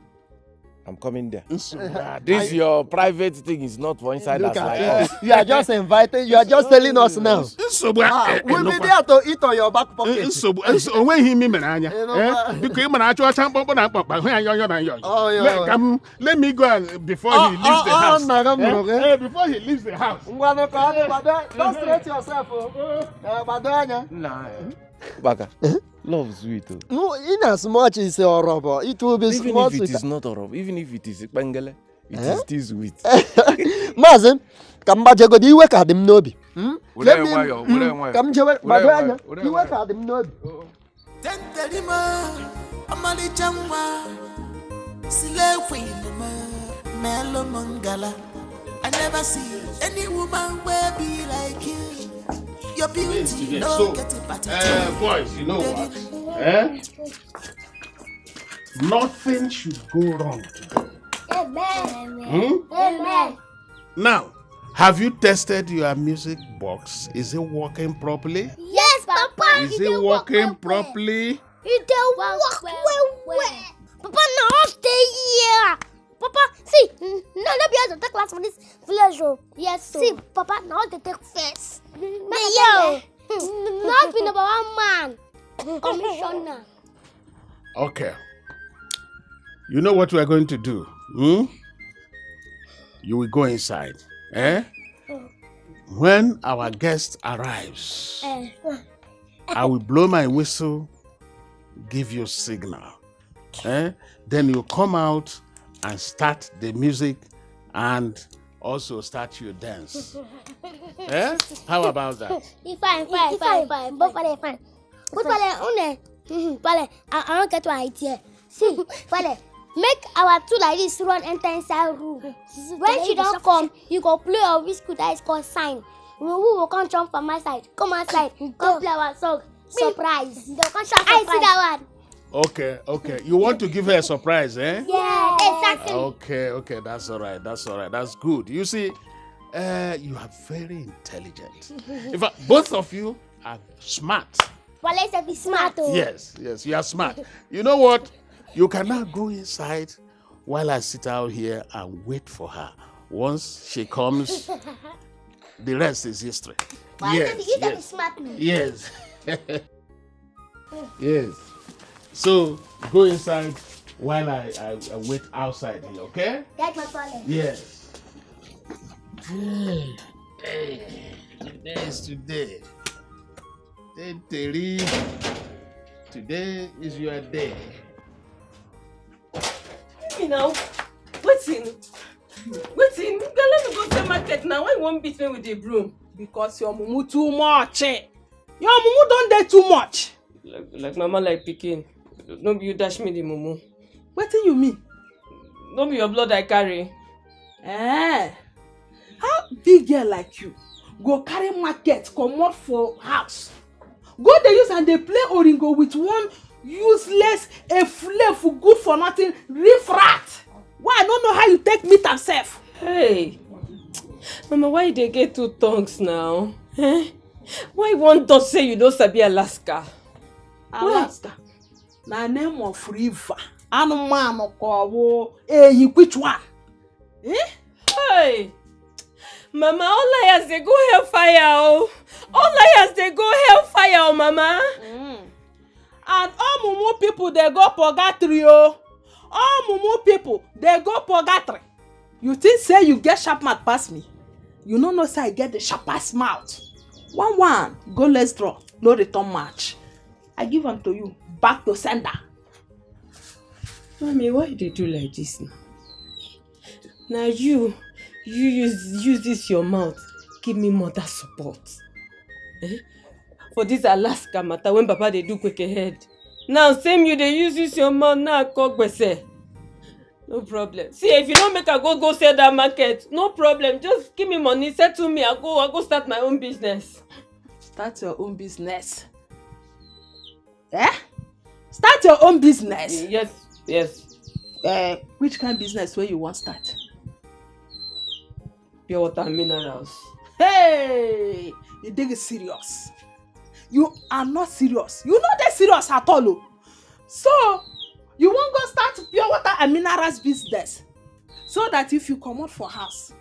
I'm coming there. Nsogbu adị. This your private thing is not for inside Look as at like you. us. You are just inviting. You are just telling us now. Nsogbu Ah, a- we'll be enukwa. there to eat on your back pocket. Nsogbu nsogbu- onweghị ime mere anya. Eh, no, Eh? ma- Biko ị mara achụ ọcha mkpọmkpọ na mkpọmkpọ hụ ya yọyọ na yọyọ. Oh, yeah, Let, yeah. Come, let me go and before Oh, he leaves oh, the oh, house. nna gị mụrụ gị. Eh, before he leaves the house. Ngwa, no, ka ọ dị, gbado, don't straight yourself, oh. Eh, gbado anya. Nah, Baka, love sweet. Oh. No, in as much as Orobo, it will be Even small if it sweeter. Is not Orobo, even if it is Pengele, it is still sweet. Maazị, ka m gbajegodi iwe ka dị m n'obi. Hmm? Were Let me- nwayọọ, hmm, were nwayọọ. Ka m jewe Were gbado nwayọọ, anya. were Iwe nwayọọ. Ka dị m n'obi. Tenterima, ọmalịcha nwa, slay queen, mellow mangala. I never see any woman wey be like you. Your beauty no get a particular. Boys, you know what? Eh? Nothing should go wrong today. Amen. Hmm? Amen. Now, have you tested your music box? Is it working properly? Yes, Papa. Is it working properly? It dey work well well. Papa, na us dey here. Papa, see, n- no, no be us dey take last for this village o. Yes, so. See, Papa, na us dey take first. Na yo, na us be number one man. Commissioner. Okay. You know what we are going to do? Hmm? You will go inside. Eh? When our guest arrives, Eh, I will blow my whistle, give you signal. Eh? Then you come out and start the music and also start your dance. Eh? How about that? e fine, fine, fine, fine. But for the fine. But for the, une, mhm, for the, I, I don't get one idea. See, for the, make our two like this run enter inside room. When she don't come, you go play your whiskey that is called sign. We, we will come jump from my side. Come outside. Come play our song. Surprise. They come shout surprise. I see that one. Okay, okay. You want to give her a surprise, eh? Yeah, exactly. Okay, okay, that's all right. That's all right. That's good. You see, uh, you are very intelligent. In fact, both of you are smart. But let's be smart. Oh. Yes, yes, you are smart. You know what? You can now go inside while I sit out here and wait for her. Once she comes, the rest is history. Why Yes, can't you tell me yes. Smart me? Yes. Yes. So go inside while I, I, I wait outside here, okay? That's my problem. Yes. Hey, hey, today is today. Hey, Terry, today is your day. Me now. Wetin? Wetin? Girl, let me go sell market now. Why you wan beat me with the broom? Because your mumu too much. Eh? Your mumu don dey too much. Like, like mama, like pikin. No be you dash me the mumu. Wetin you mean? No be your blood I carry. Eh? How big girl like you go carry market comot for house? Go dey use and dey play oringo with one useless, a flefu, good for nothing, riff rat. Why I no know how you take meet am sef? Hey, Mama, why you dey get two tongues now? Eh? Why you wan talk say you no sabi Alaska? Alaska na name of river. Anụmanụ ka ọ bụ ehi, which one? Eh? Hey! Mama, all liars dey go hellfire o. All liars dey go hellfire o, Mama. Mm. And all mumu people dey go purgatory o. All mumu people dey go purgatory. You think say you get sharp mouth pass me? You no know say I get the sharpest mouth. One one, go let's draw, no return match. I give am to you, back to sender. Mommy, why you dey do like this now? Na you, you use use this your mouth give me mother support. Eh? For this Alaska matter when Papa dey do quick ahead. Now same you dey use use your mouth now call gbese. No problem. See, if you don't make I go go sell that market, no problem. Just give me money, settle me. I go, I go start my own business. Start your own business. Eh? Start your own business. Yes, yes. Eh, which kind business wey you wan start? Pure water and minerals. Hey, you dey serious? You are not serious. You no dey serious at all o. So, you wan go start pure water and minerals business so that if you comot for house,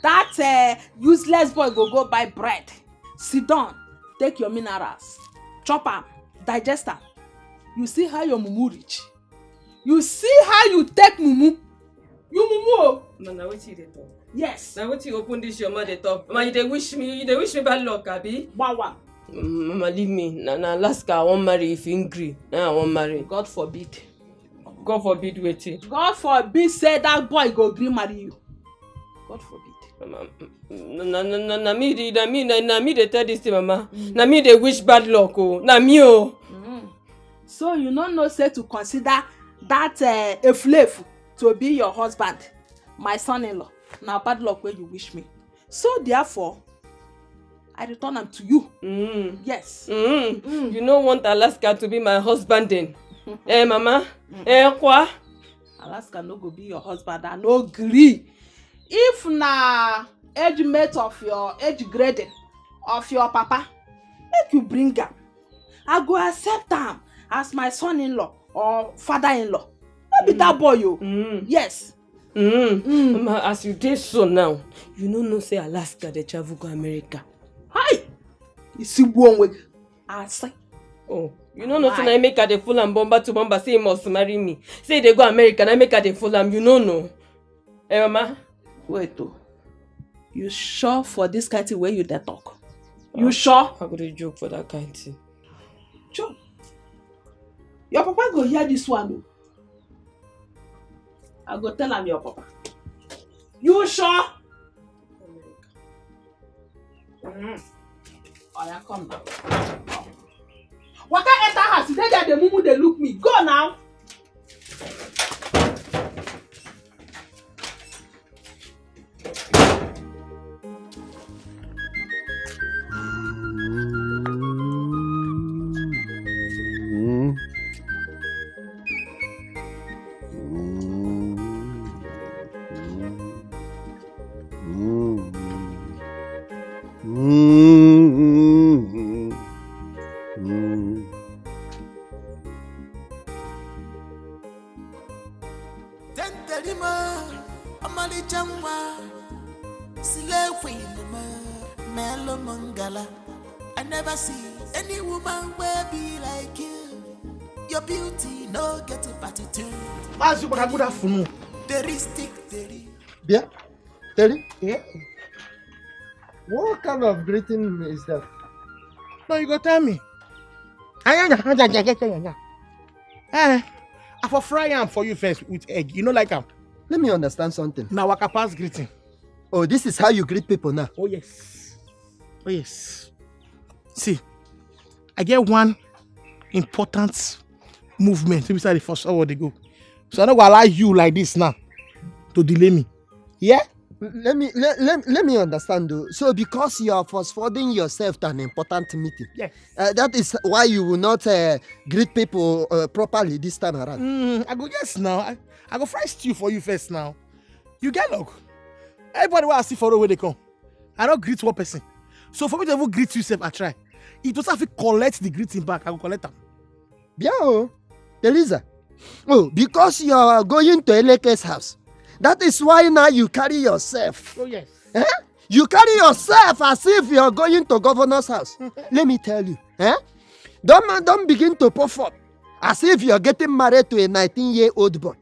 that uh, useless boy go go buy bread, sit down, take your minerals, chop am, digest am. You see how your mumu reach? You see how you take mumu? You mumu o. Ma, na wetin you dey talk? Yes. Na wetin you open this your mouth dey talk? Ma, you dey wish me, you dey wish me bad luck, abi? Wawa. Mm, Mama, leave me. Na, na Alaska I wan marry if you gree. Na I wan marry. God forbid. God forbid wetin? God forbid say that boy go gree marry you. God forbid. Mama, mm, na, na, na, na, na me dey, na me, na, na me dey tell this thing, Mama. Mm. Na me dey wish bad luck o. Na me o. Mm. So you no know say to consider that uh, efulefu to be your husband, my son-in-law, na bad luck wey you wish me. So therefore, I return am to you. Mm. Yes. Mm. Mm. You no want Alaska to be my husband then? Eh, Mama? Mm. Eh, kwa? Alaska no go be your husband. I no gree. If na age mate of your age grading of your papa, make you bring am. I go accept am as my son-in-law or father-in-law. No be that boy o. Mm. Yes. Mm. Mm. Ma, as you dey so now, you no know say Alaska dey travel go America. Hi! You see one way. I say. Oh, you no know say na make I dey fool am bumper to bumper say he must marry me. Say he dey go America, na make I dey fool am. You no know. Eh, Mama? Wait o. You sure for this kind thing wey you dey talk? You sure? I go dey joke for that kind thing. Joke. Your papa go hear this one o. I go tell am your papa. You sure? Mm. Oya, come now. Come. Waka enter house, you dey there, dey mumu, dey look me. Go now. Tentelima, ọmalịcha nwa, slay queen, ma, mellow mangala. I never see any woman wey be like you. Your beauty no get gratitude. Maazị Ụkpaka, good afternoon. Very stick, very. Bịa, Terry. Yeah. What kind of greeting is that? No, you go tell me. Anya, anya, anya, anya, anya. Eh, I for fry am for you first with egg. You no like am? Let me understand something. Na waka pass greeting. Oh, this is how you greet people now? Oh, yes. Oh, yes. See, I get one important movement wey be say I dey first forward dey go. So I no go allow you like this now to delay me. Yeah? Let me let, let, let me understand though. So because you are forwarding yourself to an important meeting, yes, uh, that is why you will not uh, greet people uh, properly this time around. Mm, I go, yes now. I, I go fry stew for you first now. You get luck. Everybody wey I see for road wey dey come, I don greet one person. So for me to even greet you sef, I try. If to say I fit collect the greeting back, I go collect am. Bia o, Teresa. Oh, because you are going to Eleke's house. That is why now you carry yourself. Oh, yes. Eh? You carry yourself as if you are going to governor's house. Let me tell you. Eh? Don't, don't begin to puff up as if you are getting married to a nineteen-year-old boy.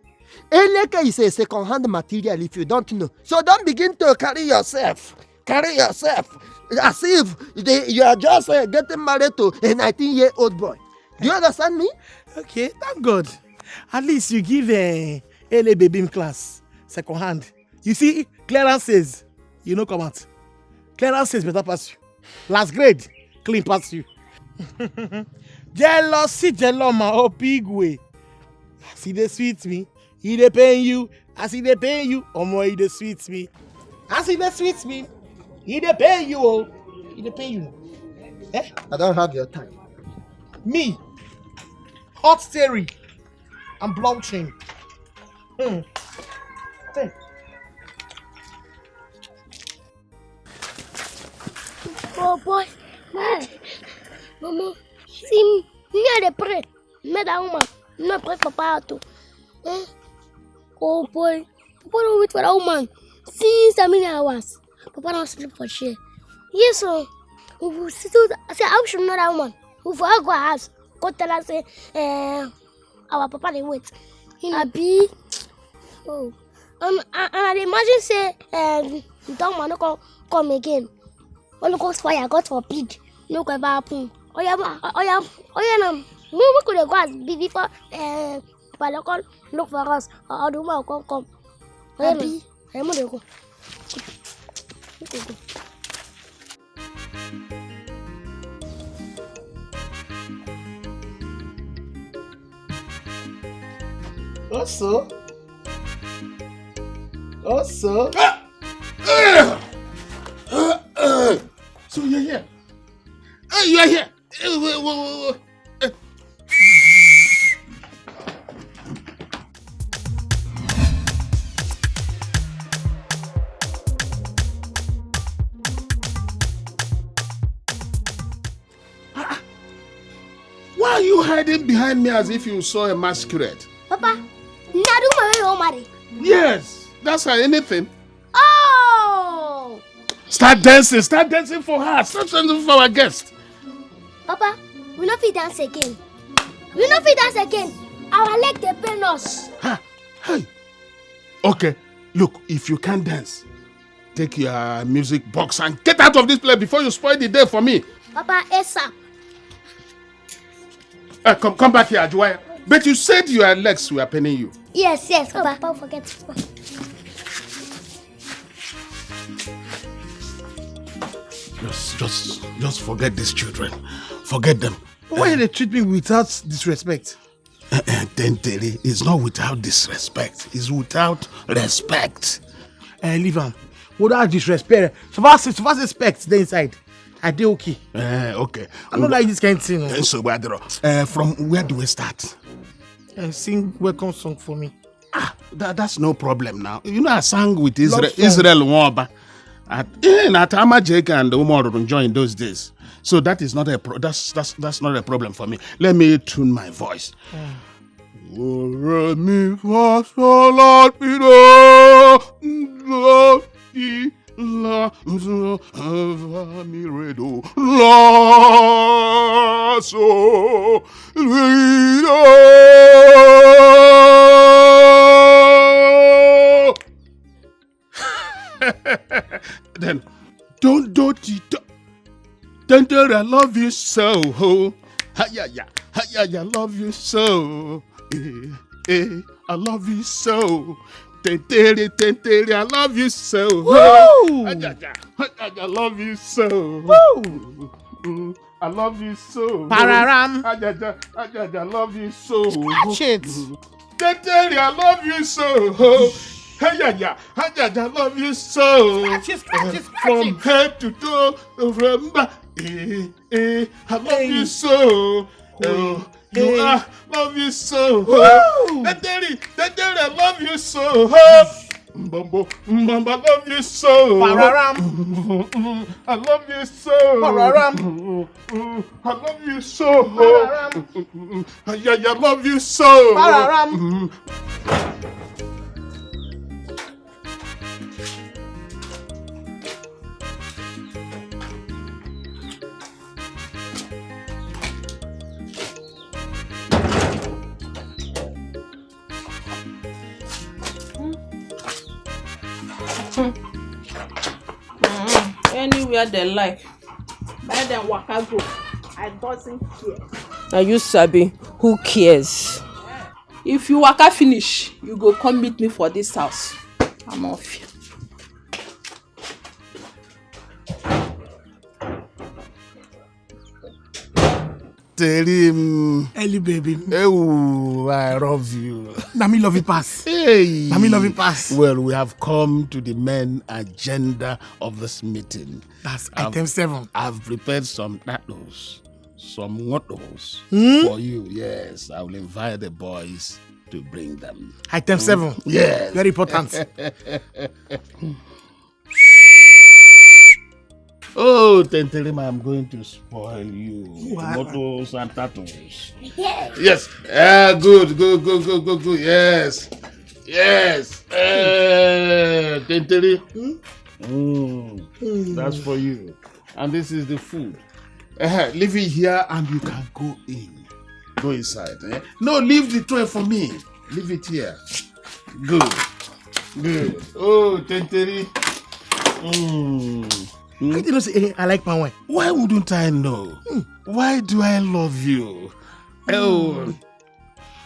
Eleke is a second-hand material if you don't know. So don't begin to carry yourself. Carry yourself as if they, you are just uh, getting married to a nineteen-year-old boy. Do you understand me? Okay, thank God. At least you give uh, Ele Baby class, second hand. You see, clearance says, you know, come out. Clearance says better pass you. Last grade, clean pass you. Jealousy, jeloma, opigwe. See, they sweet me. He dey pain you. As he dey pain you, omo, he dey sweet me. As he dey sweet me, he dey pain you, oh. He dey pain you. Eh? I don't have your time. Me, hot theory and blockchain. Hmm. Hey. Oh boy. Mama, see me, I dey pray. Make that woman no break papa out o. Eh? Oh boy, papa don wait for that woman since how many hours? Papa don sleep for chair. Yes o. We go still say how we should know that woman. We for go her house, go tell her say eh, our papa dey wait. Abi? Oh. And and I dey imagine say um, that woman no come come again. Holy Ghost fire, God forbid, no go ever happen. Oya ma, oya, oya na, make we dey go as be before um, Papa come look for us or the woman come come. Oya na, oya make we dey go. Make we go. Also, also. So you're here. Hey, you're here. Hey, wait, wait, wait, wait. Why are you hiding behind me as if you saw a masquerade? Papa, na the woman wey you wan marry? Yes, that's her anything. Oh! Start dancing, start dancing for her, start dancing for our guest. Papa, we no fit dance again. We no fit dance again. Our leg dey pain us. Ha! Hey! Okay, look, if you can't dance, take your music box and get out of this place before you spoil the day for me. Papa, ASAP. Uh, come, come back here, Ajuwaya. But you said your legs were paining you. Yes, yes, Papa. Papa, forget. Just, just, just forget these children. Forget them. Why they treat me without disrespect? Tentele is not without disrespect. It's without respect. Eh, leave am. Without disrespect. So far, so far respect dey inside. I dey okay. Eh, okay. I don't like this kind of thing. Eh, so, uh, from where do we start? Uh, sing welcome song for me. Ah, that, that's no problem now. You know, I sang with Israel, Israel Nwaba. At, eh, at Amajek and Umar joined those days. So that is not a pro- that's that's that's not a problem for me. Let me tune my voice. Mm. Re mi fa sol la ti do, do, ti, la, so, fa, mi, re, do, la, so, re, do. Then, don't, don't, don't, don't, I love you so. Hayaya, hayaya, I love you so. Eh, eh, I love you so. Tentere, tentere, I love you so. Woo! Hayaya, hayaya, I love you so. Woo! Mm, I love you so. Pararam. Ajaja, ajaja, I love you so. Scratch it. Tentere, I love you so. Hayaya, ajaja, I love you so. Scratch it, scratch it, scratch it. From head to toe, from back. Eh, eh, I love you so. Oh, you are, love you so. Woo! Tentere, tentere, I love you so. Mbambo, mbamba, love you so. Pararam. I love you so. Pararam. I love you so. Pararam. Yeah, I love you so. Pararam. Anywhere they like, make dem waka go. I doesn't care. Now you sabi, who cares? If you waka finish, you go come meet me for this house. I'm off. Terim. Ellie baby. Ewu, I love you. Na me love you pass. Hey. Na me love you pass. Well, we have come to the main agenda of this meeting. That's I've, item seven. I've prepared some tacos, some ngotos hmm? for you. Yes, I will invite the boys to bring them. Item seven. Yes. Very important. Oh, Tentelima, I'm going to spoil you. Tomatoes and tattoos. Yes. Yes. Uh, good, good, good, good, good, good. Yes. Yes. Uh, Tenteli. Hmm? Mm. Mm. That's for you. And this is the food. Uh, leave it here and you can go in. Go inside. Eh? No, leave the tray for me. Leave it here. Good. Good. Oh, Tenteri. Mm. Hmm? I didn't say eh, I like palm wine. Why wouldn't I know? Mm. Why do I love you? Mm. Oh,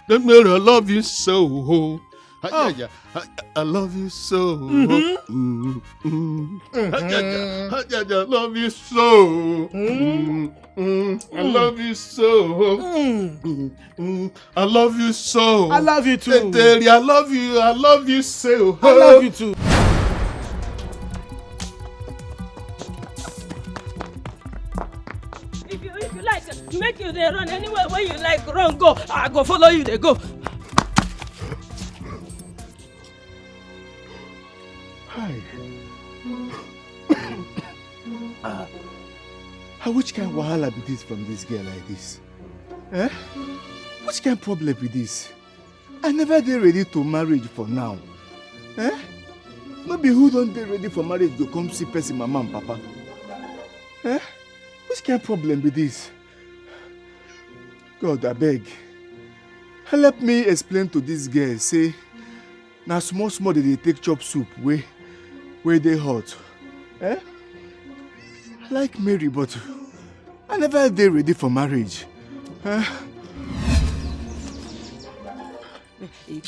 don't know I love you so. Oh. I, I, I, I love you so. Mm-hmm. Mm-hmm. Mm-hmm. I, I, I, I love you so. Mm-hmm. Mm, I love you so. Mm. Mm, I love you so. I love you too. Terry, I love you. I love you so. I love you too. If you, if you like, make you dey run anywhere where you like. Run go. I go follow you. They go. Hi. Ah, which kind wahala be this from this girl like this? Eh? Which kind problem be this? I never dey ready to marriage for now. Eh? No be who don dey ready for marriage go come see person mama and papa. Eh? Which kind problem be this? God abeg, help me explain to this girl say na small small dey dey take chop soup wey wey dey hot. Eh? I like Mary but I never dey ready for marriage. Eh?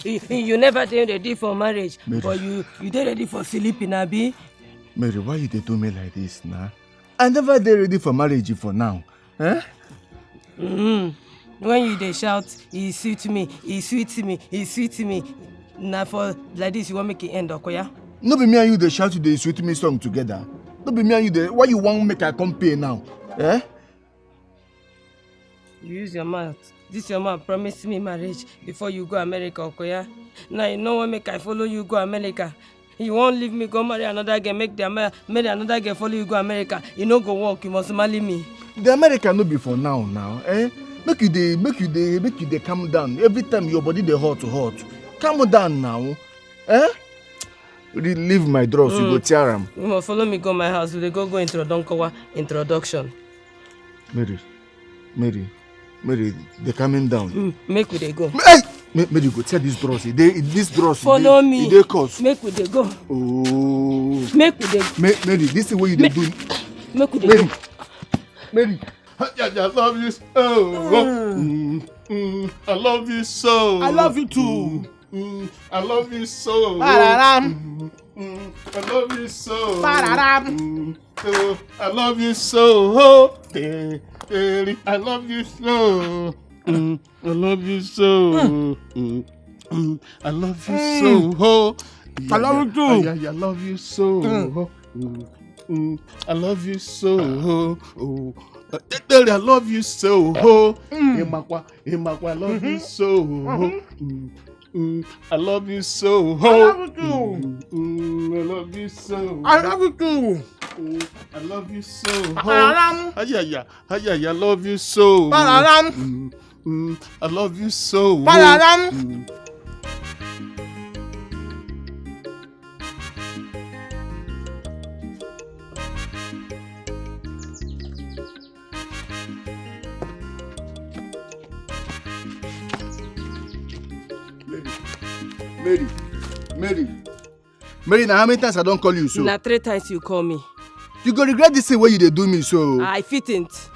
You, you never dey ready for marriage, Mary. But you you dey ready for sleeping, abi? Mary, why you dey do me like this na? I never dey ready for marriage for now. Eh? Mm. When you dey shout, e sweet me, e sweet me, e sweet me. Na for like this you wan make e end, Okoya? No be me and you dey shout the sweet me song together. No be me and you dey. Why you wan make I come pay now? Eh? You use your mouth. This your man promise me marriage before you go America, Okoya. Now you no wan make I follow you go America. You wan leave me go marry another girl, make the Amer marry another girl follow you go America. E no go work, you must marry me. The America no be for now now, eh? Make you dey make you dey make you dey calm down. Every time your body dey hot hot. Calm down now. Eh? Leave my drugs, mm. You go tear am. You must follow me go my house. We dey go go introduction. Introduction. Mary, Mary, Mary, dey calming down. Mm, make we dey go. Hey! Mary, go tell this bros. E dey this bros. Follow me. E dey cause. Make we dey go. Oh. Make we dey. Mary, this is what you dey do. Make we dey go. Mary, Mary. I love you so. Mm, mm, I love you so. I love you too. Mm, I love you so. Pararam. Mm, mm, I love you so. Pararam. Mm, oh, I love you so. Oh, eh, eh, I love you so. Mm, I love you so. Mm, mm, I love you so. Oh, yeah, I love you too. Yeah, yeah, I love you so. Mm, mm, I love you so. Oh, oh, eh, eh, I love you so. Oh, mm. Emakwa, Emakwa, I love you so. Mm-hmm. Mm. Mm, I love you so. I love you too. Mm, mm, I love you so. I love you too. Mm, I love you so. Pararam. Ayaya, ayaya, I love you so. Pararam. Mm, mm, I love you so. Pararam. Mm. Mary, Mary, Mary, na how many times I don call you so? Na three times you call me. You go regret this thing wey you dey do me so. I fitn't.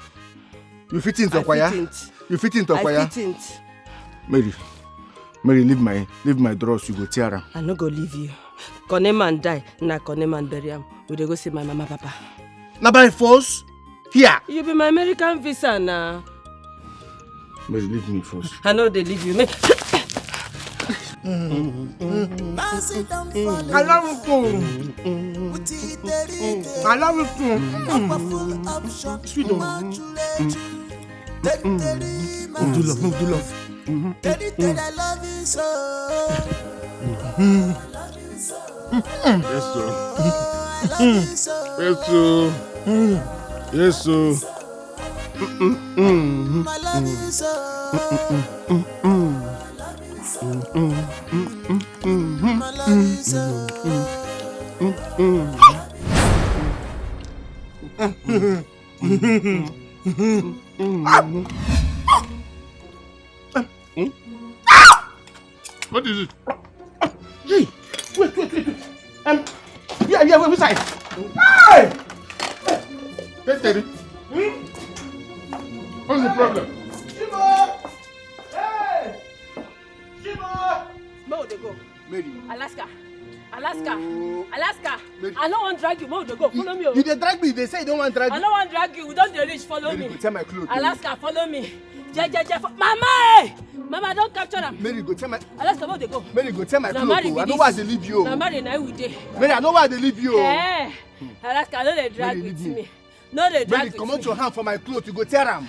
You fitn't, Okwaya? I fitn't. You fitn't, Okwaya? I fitn't. Mary, Mary, leave my, leave my drawers, you go tear am. I no go leave you. Kone man die, na Kone man bury am. We dey go see my mama papa. Na by force? Here. You be my American visa na. Mary, leave me first. I no dey leave you. Make Allow me to. Allow me to. Sit down. Move to love, move to love. Yes, sir. Yes, sir. Yes, sir. What is it? Hey, wait, wait, wait, wait. Um, yeah, yeah, wait, which side? Hey! Hey, Teddy. Hmm? What's the problem? Shiva! Hey! Shiva! Where would they go? Mary. Alaska. Alaska. Oh. Alaska. Mary. I no wan drag you. Where would they go? Follow me. You dey drag me. They say you don't want drag me. I no wan drag you. We don dey reach. Follow me. Mary, go tell my clothes. Alaska, follow me. Je, je, je, fo- Mama, eh! Mama, don't capture am. Mary, go tell my. Alaska, where they go? Mary, go tell my clothes. I know where they leave you. Na marry na we dey. Mary, I know where they leave you. Eh, Alaska, no dey drag with me. No dey drag with me. Mary, comot your hand for my clothes, you go tear am.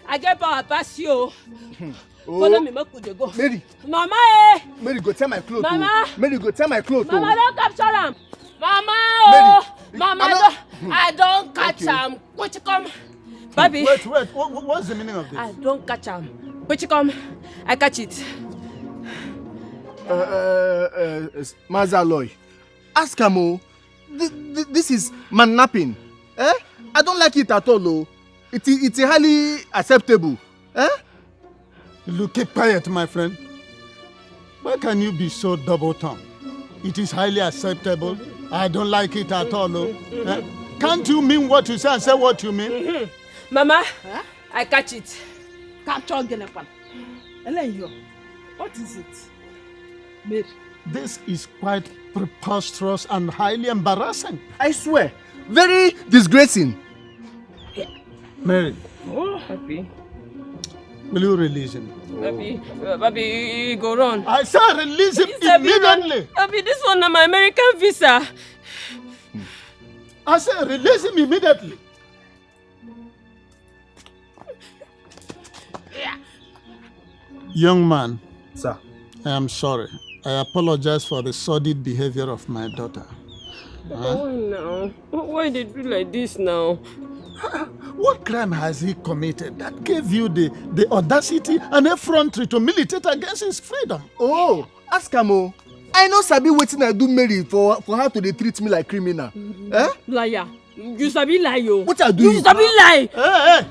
I get power pass you. Oh. Follow me, make we dey go. Mary. Mama, eh! Mary, go tell my clothes. Mama. Mary, go tell my clothes. Mama, don't capture am. Mama, oh. Mama, I don catch am. Which come. Baby. Wait, wait. What, what's the meaning of this? I don't catch am. Which come. I catch it. Uh, uh, uh, Mazaloy, ask am o. Th- th- this is man napping. Eh? I don't like it at all o. It, it's highly acceptable. Eh? Look, keep quiet, my friend. Why can you be so double-tongued? It is highly acceptable. I don't like it at all. Oh. Eh? Can't you mean what you say and say what you mean? Mm-hmm. Mama, I catch it. Capture Genepan. Elenyo, what is it? Mary. This is quite preposterous and highly embarrassing. I swear, very disgracing. Mary. Oh, Papi. Will you release him? Papi, uh, Papi, he go run. I say release him immediately. Papi, this one na my American visa. I say release him immediately. Young man. Sir. I am sorry. I apologize for the sordid behavior of my daughter. Papa, why now? Why they do like this now? What crime has he committed that gave you the, the audacity and effrontery to militate against his freedom? Oh, ask am o. I no sabi wetin I do Mary for, for her to dey treat me like criminal. Eh? Liar. You sabi lie o. What I do you? You sabi lie. Hey, hey.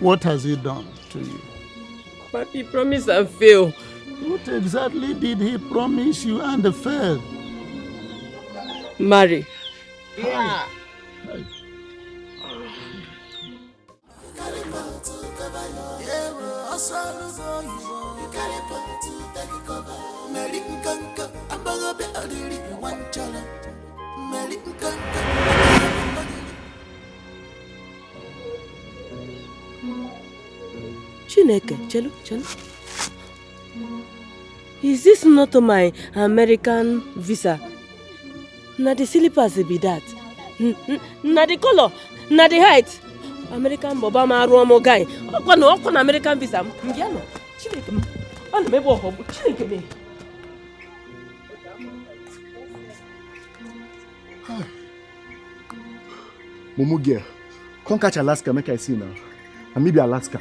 What has he done to you? Papi, promise and fail. What exactly did he promise you and fail? Marry. Yeah. Chineke, chelu, chelu. Is this not my American visa? Na the slippers be that. N- n- Na the color, na the height. American boba ma arụ ọmụ guy. Ọkwa na ọkwa na American visa m. Mbịa nọ. Chineke m. Ọ na-eme ebe ọhụrụ. Chineke m. Mumu girl, come catch Alaska, make I see now. And maybe Alaska.